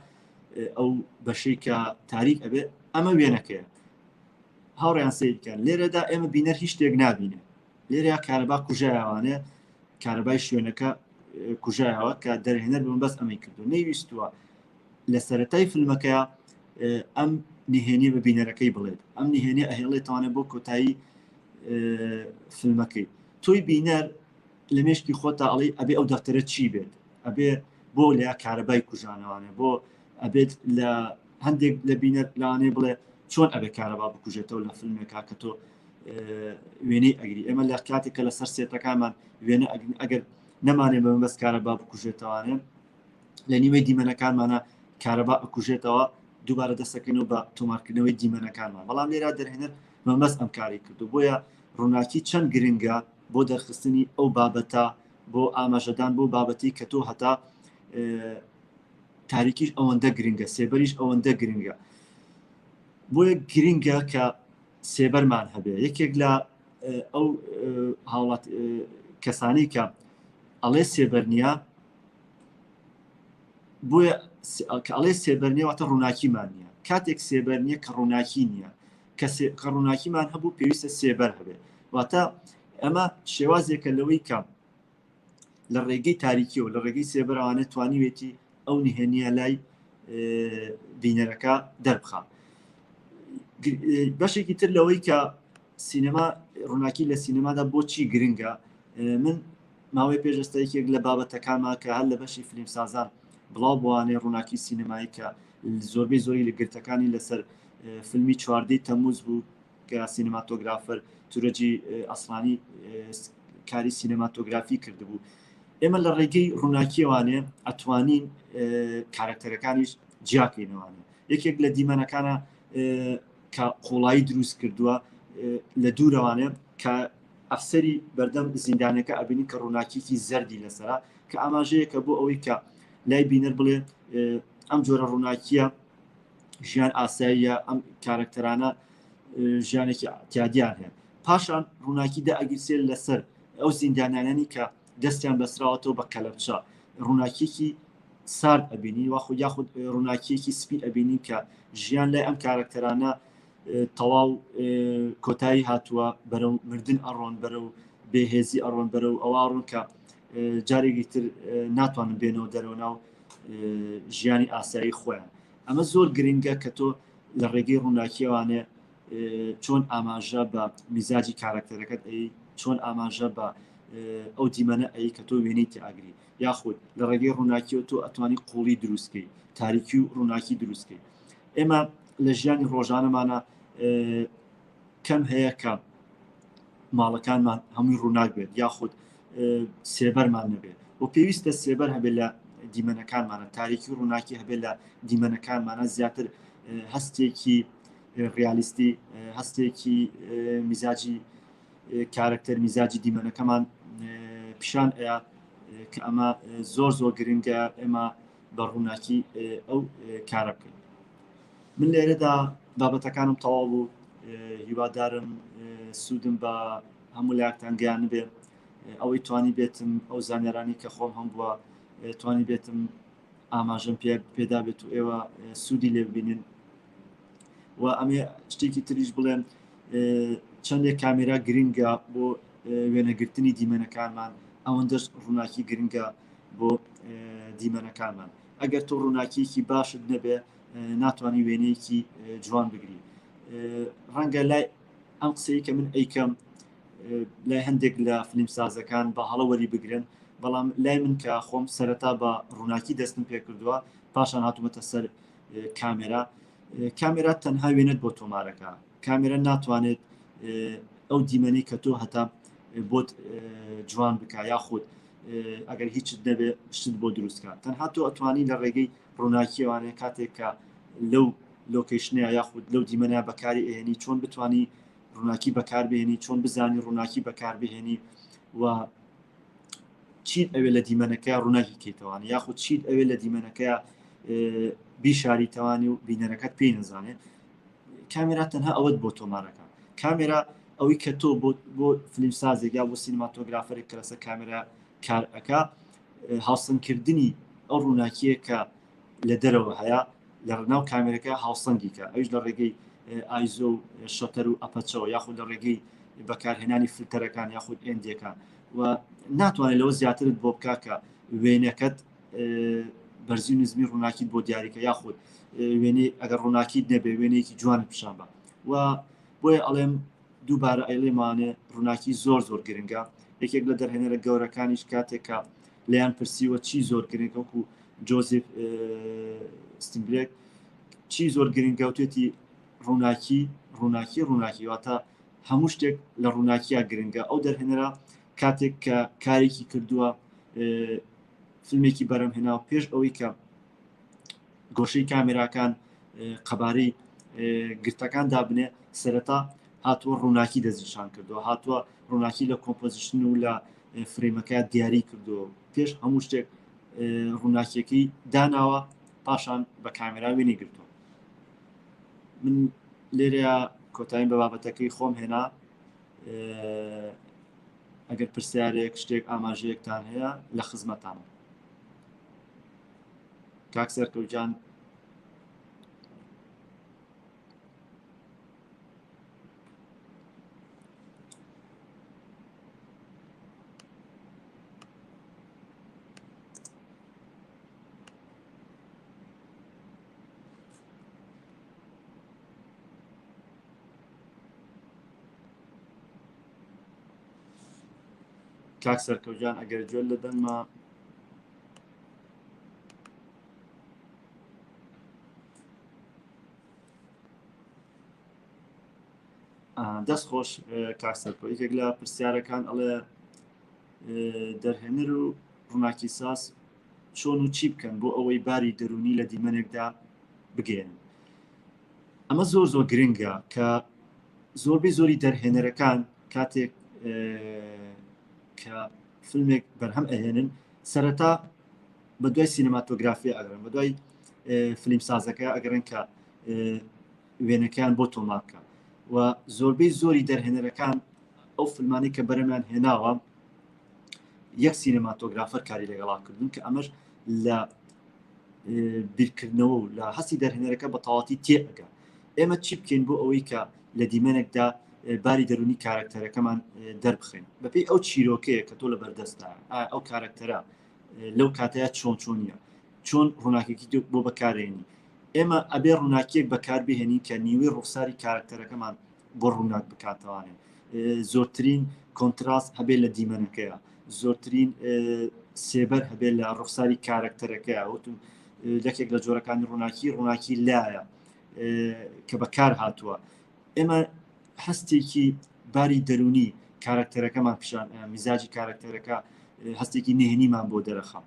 ئەو بەشەی کە تاریک ئەبێ ئەمە وێنەکەیە هاوڕیان سیرکەن لێرەدا ئێمە بینەر هیچ شتێک نابینێ لێرە کارەبا کوژایوانێ. کارەبای شوێنەکە کوژایەوە کە دەرهێنەر بە مەبەست ئەمەی کردو نەیویستووە لە سەرەتای فیلمەکەیا ئەم نهێنی بە بینەرەکەی بڵێت ئەم نهێنی ئەهێڵێتوانێت بۆ کۆتایی فیلمەکەی تۆی بینەر لە مێشکی خۆتا ئەڵێ ئەبێ ئەو دەفتەرە چی بێت ئەبێ بۆ لە کارەبای کوژانەوانێ بۆ ئەبێت لە هەندێک لە بینەر لانێ بڵێ چۆن ئەبێ کارەبا بکوژێتەوە لە فیلمێکا کە تۆ وێنەی ئەگری ئێمە لە کاتێک کە لەسەر سێتەکانمان وێنە ئەگرین ئەگەر نەمانێ بە مەبەست کارەبا بکوژێتەوانێ لە نیوەی دیمەنەکانمانە کارەبا ئەکوژێتەوە دووبارە دەستەکەینەوە بە تۆمارکردنەوەی دیمەنەکانمان بەڵام لێرا دەرهێنەر مەبەست ئەم کاری کردو بۆیە ڕووناکی چەند گرنگە بۆ دەرخستنی ئەو بابەتە بۆ ئاماژەدان بۆ بابەتی کە تۆ هەتا تاریکیش ئەوەندە گرنگە سێبەریش ئەوەندە گرنگە بۆیە گرنگە کە سێبەرمان هەبێ یەکێک لە ئەو هاوڵات کەسانی کە ئەڵێ سێبەر نییە بۆیە کە ئەڵێ سێبەر نییە واتە ڕووناکیمان نییە کاتێک سێبەر نییە کە ڕووناکی نییە کە ڕووناکیمان هەبوو پێویستە سێبەر هەبێ واتە ئەمە شێوازێکە لەوەی کە لە ڕێگەی تاریکیەوە لە ڕێگەی سێبەرەوانە توانیوێتی ئەو نهێنیە لای بینەرەکە دەربخا بەشێکی تر لەوەی کە سینەما ڕووناکی لە سینەمادا بۆچی گرنگە من ماوەی پێش ئێستا یەکێک لە بابەتەکانما کە هەر لە بەشی فلیمسازان بڵاو بوانێ ڕووناکی سینەمایی کە زۆربەی زۆری لە گرتەکانی لەسەر فیلمی چواردەی تەموز بوو کە سینەماتۆگرافەر تورەجی ئەسڵانی کاری سینەماتۆگرافی کردبوو ئێمە لە ڕێگەی ڕووناکیەوانێ ئەتوانین کارکتەرەکانیش جیاکەینەوانێ یەکێک لە دیمەنەکانە کە قوڵایی دروست کردووە لە دوورەوانێ کە ئەفسەری بەردەم زیندانەکە ئەبینین کە ڕووناکیکی زەردی لەسرە کە ئاماژەیەکە بۆ ئەوەی کە لای بینەر بڵێ ئەم جۆرە ڕووناکیە ژیان ئاساییە ئەم کارکتەرانە ژیانێکی تیادیان هەیە پاشان ڕووناکی دەئەگیرسێ لەسەر ئەو زیندانیانانی کە دەستیان بەسراوەتەوە بە کەلەپچە ڕووناکیەکی سارد ئەبینی واخود یاخود ڕووناکیەکی سپی ئەبینی کە ژیان لای ئەم کارکتەرانە تەواو کۆتایی هاتووە بەرەو مردن ئەڕۆن بەرەو بێهێزی ئەڕۆن بەرەو ئەوە ڕۆن کە جارێکی تر ناتوانن بێنەوە دەرەوە ناو ژیانی ئاسایی خۆیان ئەمە زۆر گرنگە کە تۆ لە ڕێگەی ڕووناکیەوانێ چۆن ئاماژە بە میزاجی کارکتەرەکەت ئەی چۆن ئاماژە بە ئەو دیمەنە ئەی کە تۆ وێنەی تیاگری یاخود لە ڕێگەی ڕووناکیەوە تۆ ئەتوانی قوڵی دروستکەی تاریکی و ڕووناکی دروستکەی ئێمە لە ژیانی ڕۆژانەمانە کەم هەیە کە ماڵەکانمان هەمووی ڕووناک بێت یاخود سێبەرمان نەبێت و پێویستە سێبەر هەبێت لە دیمەنەکانمانە تاریکی و ڕووناکی هەبێت لە دیمەنەکانمانە زیاتر هەستێکی ڕیالیستی هەستێکی میزاجی کارکتەر میزاجی دیمەنەکەمان پیشان ئەیا کە ئەمە زۆر زۆر گرنگە ئێمە بە ڕووناکی ئەو کارە بکەین من لێرەدا بابەتەکانم تەواو بوو هیوادارم سوودم بە هەموو لایەکتان گەیانبێ ئەوەی توانی بێتم ئەو زانیارانی کە خۆم هەم بووە توانی بێتم ئاماژەم پێ پێدا بێت و ئێوە سوودی لێ ببینن و ئەمێ شتێکی تریش بڵێم چەندێک کامێرا گرنگە بۆ وێنەگرتنی دیمەنەکانمان ئەوەندەش ڕووناکی گرنگە بۆ دیمەنەکانمان ئەگەر تۆ ڕووناکیەکی باشت نەبێ ناتوانانی وێنەیەکی جوان بگری ڕەنگە لای ئەم قسەی کە من ئەیکەم لای هەندێک لە فلیمسازەکان بە هەڵە وەری بگرن بەڵام لای من کە خۆم سەرەتا بە ڕووناکی دەستم پێکردووە پاشان هاتوومەتە سەر کامێرا کامێرا تەنها وێنەت بۆ تۆمارەکە کامێرا ناتوانێت ئەو دیمەنی کە تۆ هەتا بۆت جوان بکە یاخود ئەگەر هیچت نەبێ شتت بۆ دروستکە تەنها تۆ ئەتوانی لە ڕێگەی ڕووناکیەوانێ کاتێک کە لەو location ەیە یاخود لەو دیمەنە بەکاری ئێنی چۆن بتانی ڕووناکی بەکاربهێنی چۆن بزانی ڕووناکی بەکاربهێنی و چیت ئەوێ لە دیمەنەکە ڕووناکی کەیتەوانە یاخود چیت ئەوێ لە دیمەنەکە بیشاریتەوانی و بینەرەکەت پێی نەزانێت کامێرا تەنها ئەوەت بۆ تۆمارەکە کامێرا ئەوەی کە تۆ بۆ فیلم سازێک یا بۆ سینماتۆگرافەرێک کە لەسەر کامێرا کار ئەکا هاوسەنگکردنی ئەو ڕووناکیە کە لە دەرەوە هەیە لە ناو کامێرەکە هاوسەنگی کە ئەوش لە ڕێگەی ISO و shutter و aperture ەوە یاخود لە ڕێگەی بەکارهێنانی فلتەرەکان یاخود ND ەکان. و ناتوانێت لەوە زیاترت بۆ بکە کە وێنەکەت بەرزی و نزمی ڕووناکیت بۆ دیاریکە یاخود وێنەی ئەگەر ڕووناکیت نەبێ وێنەیەکی جوانت پیشان بە و بۆیە ئەڵێم دووبارە ئەیڵێمانێ ڕووناکی زۆر زۆر گرنگە یەکێک لە دەرهێنەرە گەورەکانیش کاتێک کە لیان پرسیوە چی زۆر گرنگە وەکو جۆزیف ستینبرێک چی زۆر گرنگە وتێتی ڕووناکی ڕووناکی ڕووناکی واتە هەموو شتێک لە ڕووناکییا گرنگە ئەو دەرهێنەرە کاتێک کە کارێکی کردووە فیلمێکی بەرەم هێناوە پێش ئەوەی کە گۆشەی کامێراکان قەبارەی گرتەکان دابنێ سەرەتا هاتووە ڕووناکی دەستنیشان کردووە هاتووە ڕووناکی لە composition و لە frame ەکە دیاری کردووە پێش هەموو شتێک ڕووناکیەکەی داناوە پاشان بە کامێرا وێنەی گرتووە من لێرەیە کۆتاییم بە بابەتەکەی خۆم هێنا ئەگەر پرسیارێک شتێک ئاماژەیەکتان هەیە لە خزمەتانم کاک سەرکەوت گیان کاک سەرکەوت گیان ئەگەر گوێت لە دەنگمە دەست خۆش کاک سەرکۆ یەکێک لە پرسیارەکان ئەڵێ دەرهێنەر و ڕووناکی ساز چۆن و چی بکەن بۆ ئەوەی باری دەرونی لە دیمەنێکدا بگەێنن ئەمە زۆر زۆر گرنگە کە زۆربەی زۆری دەرهێنەرەکان کاتێک کە فیلمێک بەرهەم ئەهێنن سەرەتا بە دوای سینەماتۆگرافی ئەگەڕێن بە دوای فیلم سازەکە ئەگەڕێن کە وێنەکەیان بۆ تۆمار بکە و زۆربەی زۆری دەرهێنەرەکان ئەو فیلمانی کە بەرەمیان هێناوە یەک cinematographer کاری لەگەڵا کردن کە ئەمەش لە بیرکردنەوە و لە هەستی دەرهێنەرەکە بە تەواتی تێ ئەگا ئێمە چی بکەین بۆ ئەوەی کە لە دیمەنێکدا باری دەرونی کارکتەرەکەمان دەربخین بەپێی ئەو چیرۆکەیە کە تۆ لە بەردەستدا ئەو کارکتەرە لەو کاتەیە چۆن چۆنیە چۆن ڕووناکێکی بۆ بەکارێنی ئێمە ئەبێ ڕووناکیەک بەکاربهێنین کە نیوەی ڕوخساری کارکتەرەکەمان بۆ ڕووناک بکاتەوانێ زۆرترین contrast هەبێت لە دیمەنەکەیە زۆرترین سێبەر هەبێت لە ڕوخساری کارکتەرەکەیە وتم یەکێک لە جۆرەکانی ڕووناکی ڕووناکی لایە کە بەکار هاتووە ئێمە هەستێکی باری دەرونی کارکتەرەکەمان پیشان میزاجی کارکتەرەکە هەستێکی نهێنیمان بۆ دەرەخە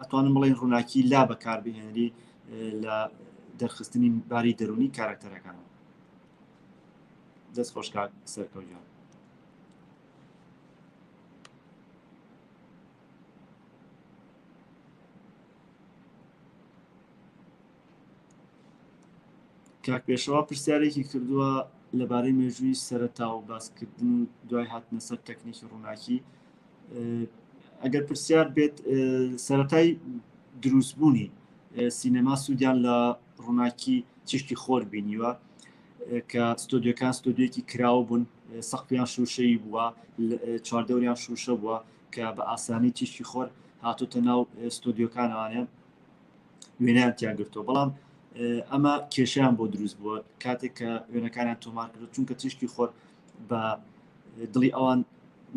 ئەتوانم بڵێن ڕووناکی لا بەکاربهێنری لە دەرخستنی باری دەرونی کارکتەرەکان دەست خۆش کاک سەرکەوت گیان. کاک پێشەوا پرسیارێکی کردووە لەبارەی مێژووی سەرەتا و باسکردن و دوای هاتنە سەر تەکنیکی ڕووناکی ئەگەر پرسیار بێت سەرەتای دروستبوونی سینەما سوودیان لە ڕووناکی تیشکی خۆر بینیوە کە ستۆدیۆکان ستۆدیۆکی کراوە بوون سەقفیان شوشەیی بووە چواردەوریان شوشە بووە کە بە ئاسانی تیشکی خۆر هاتوتە ناو ستۆدیۆکانوانێ وێنیان تیا گرتووە بەڵام ئەمە کێشیان بۆ دروست بووە کاتێک کە وێنەکانیان تۆمار کرد چونکە تیشکی خۆر بە دڵی ئەوان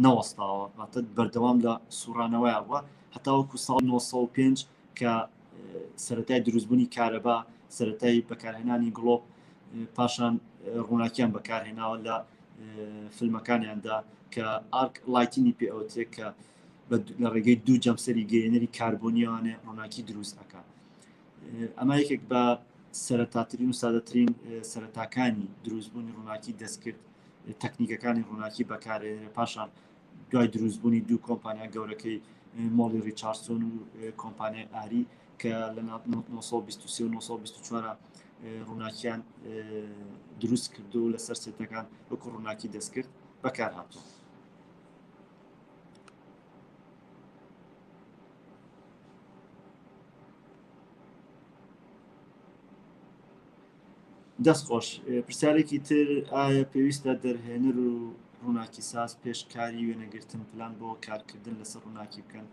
نەوەستاوە واتە بەردەوام لە سوڕانەوەیان بووە هەتاوەکو ساڵ 1905 کە سەتای دروستبوونی کارەبا سەتای بەکارهێنانی گڵۆپ پاشان ڕووناکیان بەکارهێناوە لە فیلمەکانیاندا کە arc lighting ی پێ ئەوترێت کە لە ڕێگەی دوو جەمسەری گەیەنەری کاربۆنیوانێ ڕووناکی دروست ئەکا ئەمە یەکێک بە سەرەتاترین و سادەترین سەرەتاکانی دروستبوونی ڕووناکی دەستکرد تەکنیکەکانی ڕووناکی بەکارێنێ پاشان دوای دروستبوونی دوو کۆمپانیا گەورەکەی مۆڵی ڕیچاردسۆن و کۆمپانیای ئاری کە لە 1923 و 1924 ڕووناکیان دروست کردو و لەسەر سێتەکان وەکو ڕووناکی دەستکرد بەکار هاتووە. دەست خۆش پرسیارێکی تر ئایا پێویستە دەرهێنەر و ڕووناکی ساز پێش کاری وێنەگرتن پلان بۆ کارکردن لەسەر ڕووناکی بکەن؟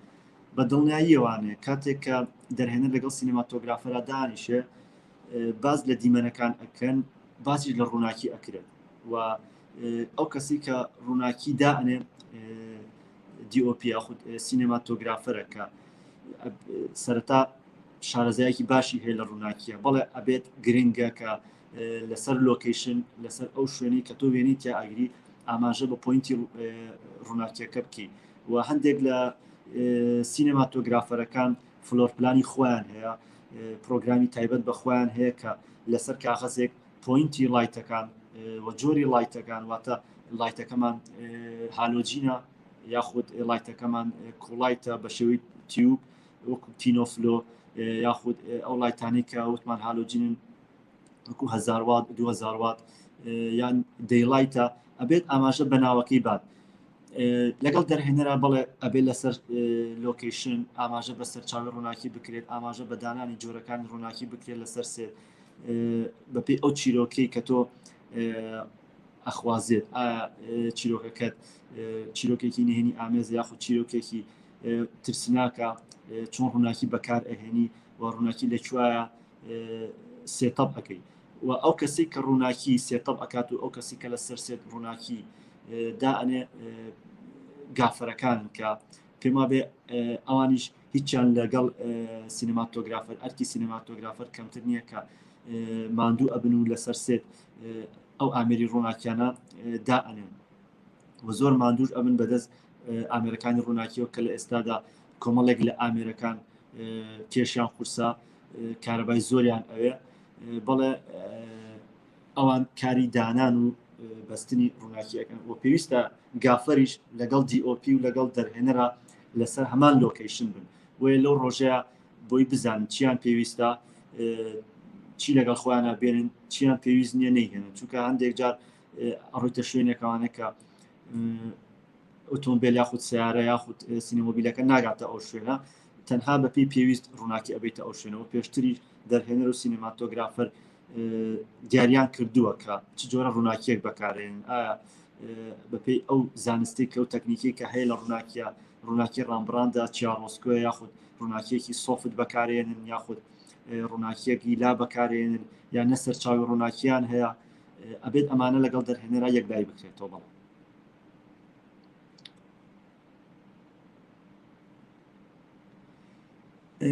بە دڵنیاییەوانێ کاتێک کە دەرهێنەر لەگەڵ سینەماتۆگرافەرا دانیشێ باز لە دیمەنەکان ئەکەن باسیش لە ڕووناکی ئەکرێت و ئەو کەسی کە ڕووناکی دائەنێ DOP یاخود سینەماتۆگرافەرە کە سەرەتا شارەزایەکی باشی هەیە لە ڕووناکیە بەڵێ ئەبێت گرنگە کە لەسەر location لەسەر ئەو شوێنەی کە تۆ وێنەی تیا ئەگری ئاماژە بە point ی ڕووناکیەکە بکەی و هەندێک لە سینەماتۆگرافەرەکان floor plan ی خۆیان هەیە پرۆگرامی تایبەت بە خۆیان هەیە کە لەسەر کاغەزێک point ی light ەکان و جۆری light ەکان واتە light ەکەمان halogen ە یاخود light ەکەمان key light ە بە شێوەی tube وەکو Kino Flo یاخود ئەو light انەی کە وتمان halogen ن وەکو 1000 وات 2000 وات یان daylight ە ئەبێت ئاماژە بە ناوەکەی بات لەگەڵ دەرهێنەرا بەڵێ ئەبێت لەسەر location ئاماژە بە سەرچاوی ڕووناکی بکرێت ئاماژە بە دانانی جۆرەکانی ڕووناکی بکرێت لەسەر set بەپێی ئەو چیرۆکەی کە تۆ ئەخوازێت ئایا چیرۆکەکەت چیرۆکێکی نهێنی ئامێز یاخود چیرۆکێکی ترسناکە چۆن ڕووناکی بەکار ئەهێنی و ڕووناکی لە کوایە setup ئەەکەی و ئەو کەسی کە ڕووناکی setup ئەکات و ئەو کەسی کە لەسەر set ڕووناکی دائەنێ gaffer ەکانن کە پێما بێ ئەوانیش هیچیان لەگەڵ cinematographer ئەرکی cinematographer کەمتر نییە کە ماندوو ئەبن و لەسەر set ئەو ئامێری ڕووناکیانە دائەنێن و زۆر ماندوش ئەبن بەدەست ئامێرەکانی ڕووناکیەوە کە لە ئێستادا کۆمەڵێک لە ئامێرەکان کێشیان قورسە کارەبای زۆریان ئەوێ بەڵێ ئەوان کاری دانان و بەستنی ڕووناکی ئەکەن و پێویستە gaffer یش لەگەڵ DOP و لەگەڵ دەرهێنەرا لەسەر هەمان location بن بۆیە لەو ڕۆژەیە بۆی بزانن چیان پێویستە چی لەگەڵ خۆیانە بێنن چیان پێویست نییە نەیهێنن چونکە هەندێک جار ئەڕۆیتە شوێنێکەوانە کە ئۆتۆمبیل یاخود سیارە یاخود سینەمۆبیلەکە ناگاتە ئەو شوێنە تەنها بەپی پێویست ڕووناکی ئەبیتە ئەو شوێنەوە پێشتری دەرهێنەر و cinematographer دیاریان کردووە کە چ جۆرە ڕووناکیەک بەکارێن ئایا بەپێی ئەو زانستی کە و تەکنیکی کە هەیە لە ڕووناکیە ڕووناکی Rembrandt ە chiaroscuro یاخود ڕووناکیەکی soft بەکارێنن یاخود ڕووناکیەکی لا بەکارێنن یان نە سەرچاوی ڕووناکیان هەیە ئەبێت ئەمانە لەگەڵ دەرهێنەرا یەکلایی بکرێتەوە بەڵێ.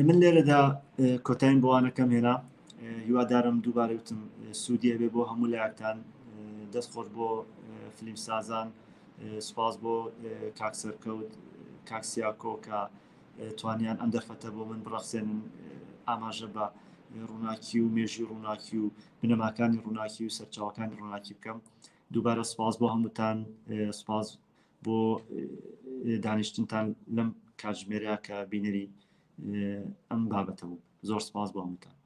من لێرەدا کۆتایم بۆوانەکەم هێنا هیوادارم دووبارە وتم سوودی هەبێ بۆ هەموو لایەکتان دەست خۆش بۆ فلیم سازان سوپاس بۆ کاک سەرکەوت کاک سیاکۆ کە توانیان ئەم دەرفەتە بۆ من بڕەخسێنن ئاماژە بە ڕووناکی و مێژی ڕووناکی و بنەماکانی ڕووناکی و سەرچاوەکانی ڕووناکی بکەم دووبارە سپاس بۆ هەمووتان سپاس بۆ دانیشتنتان لەم کاتژمێرە کە بینەری ئەم بابەتە بوو زۆر سپاس بۆ هەمووتان.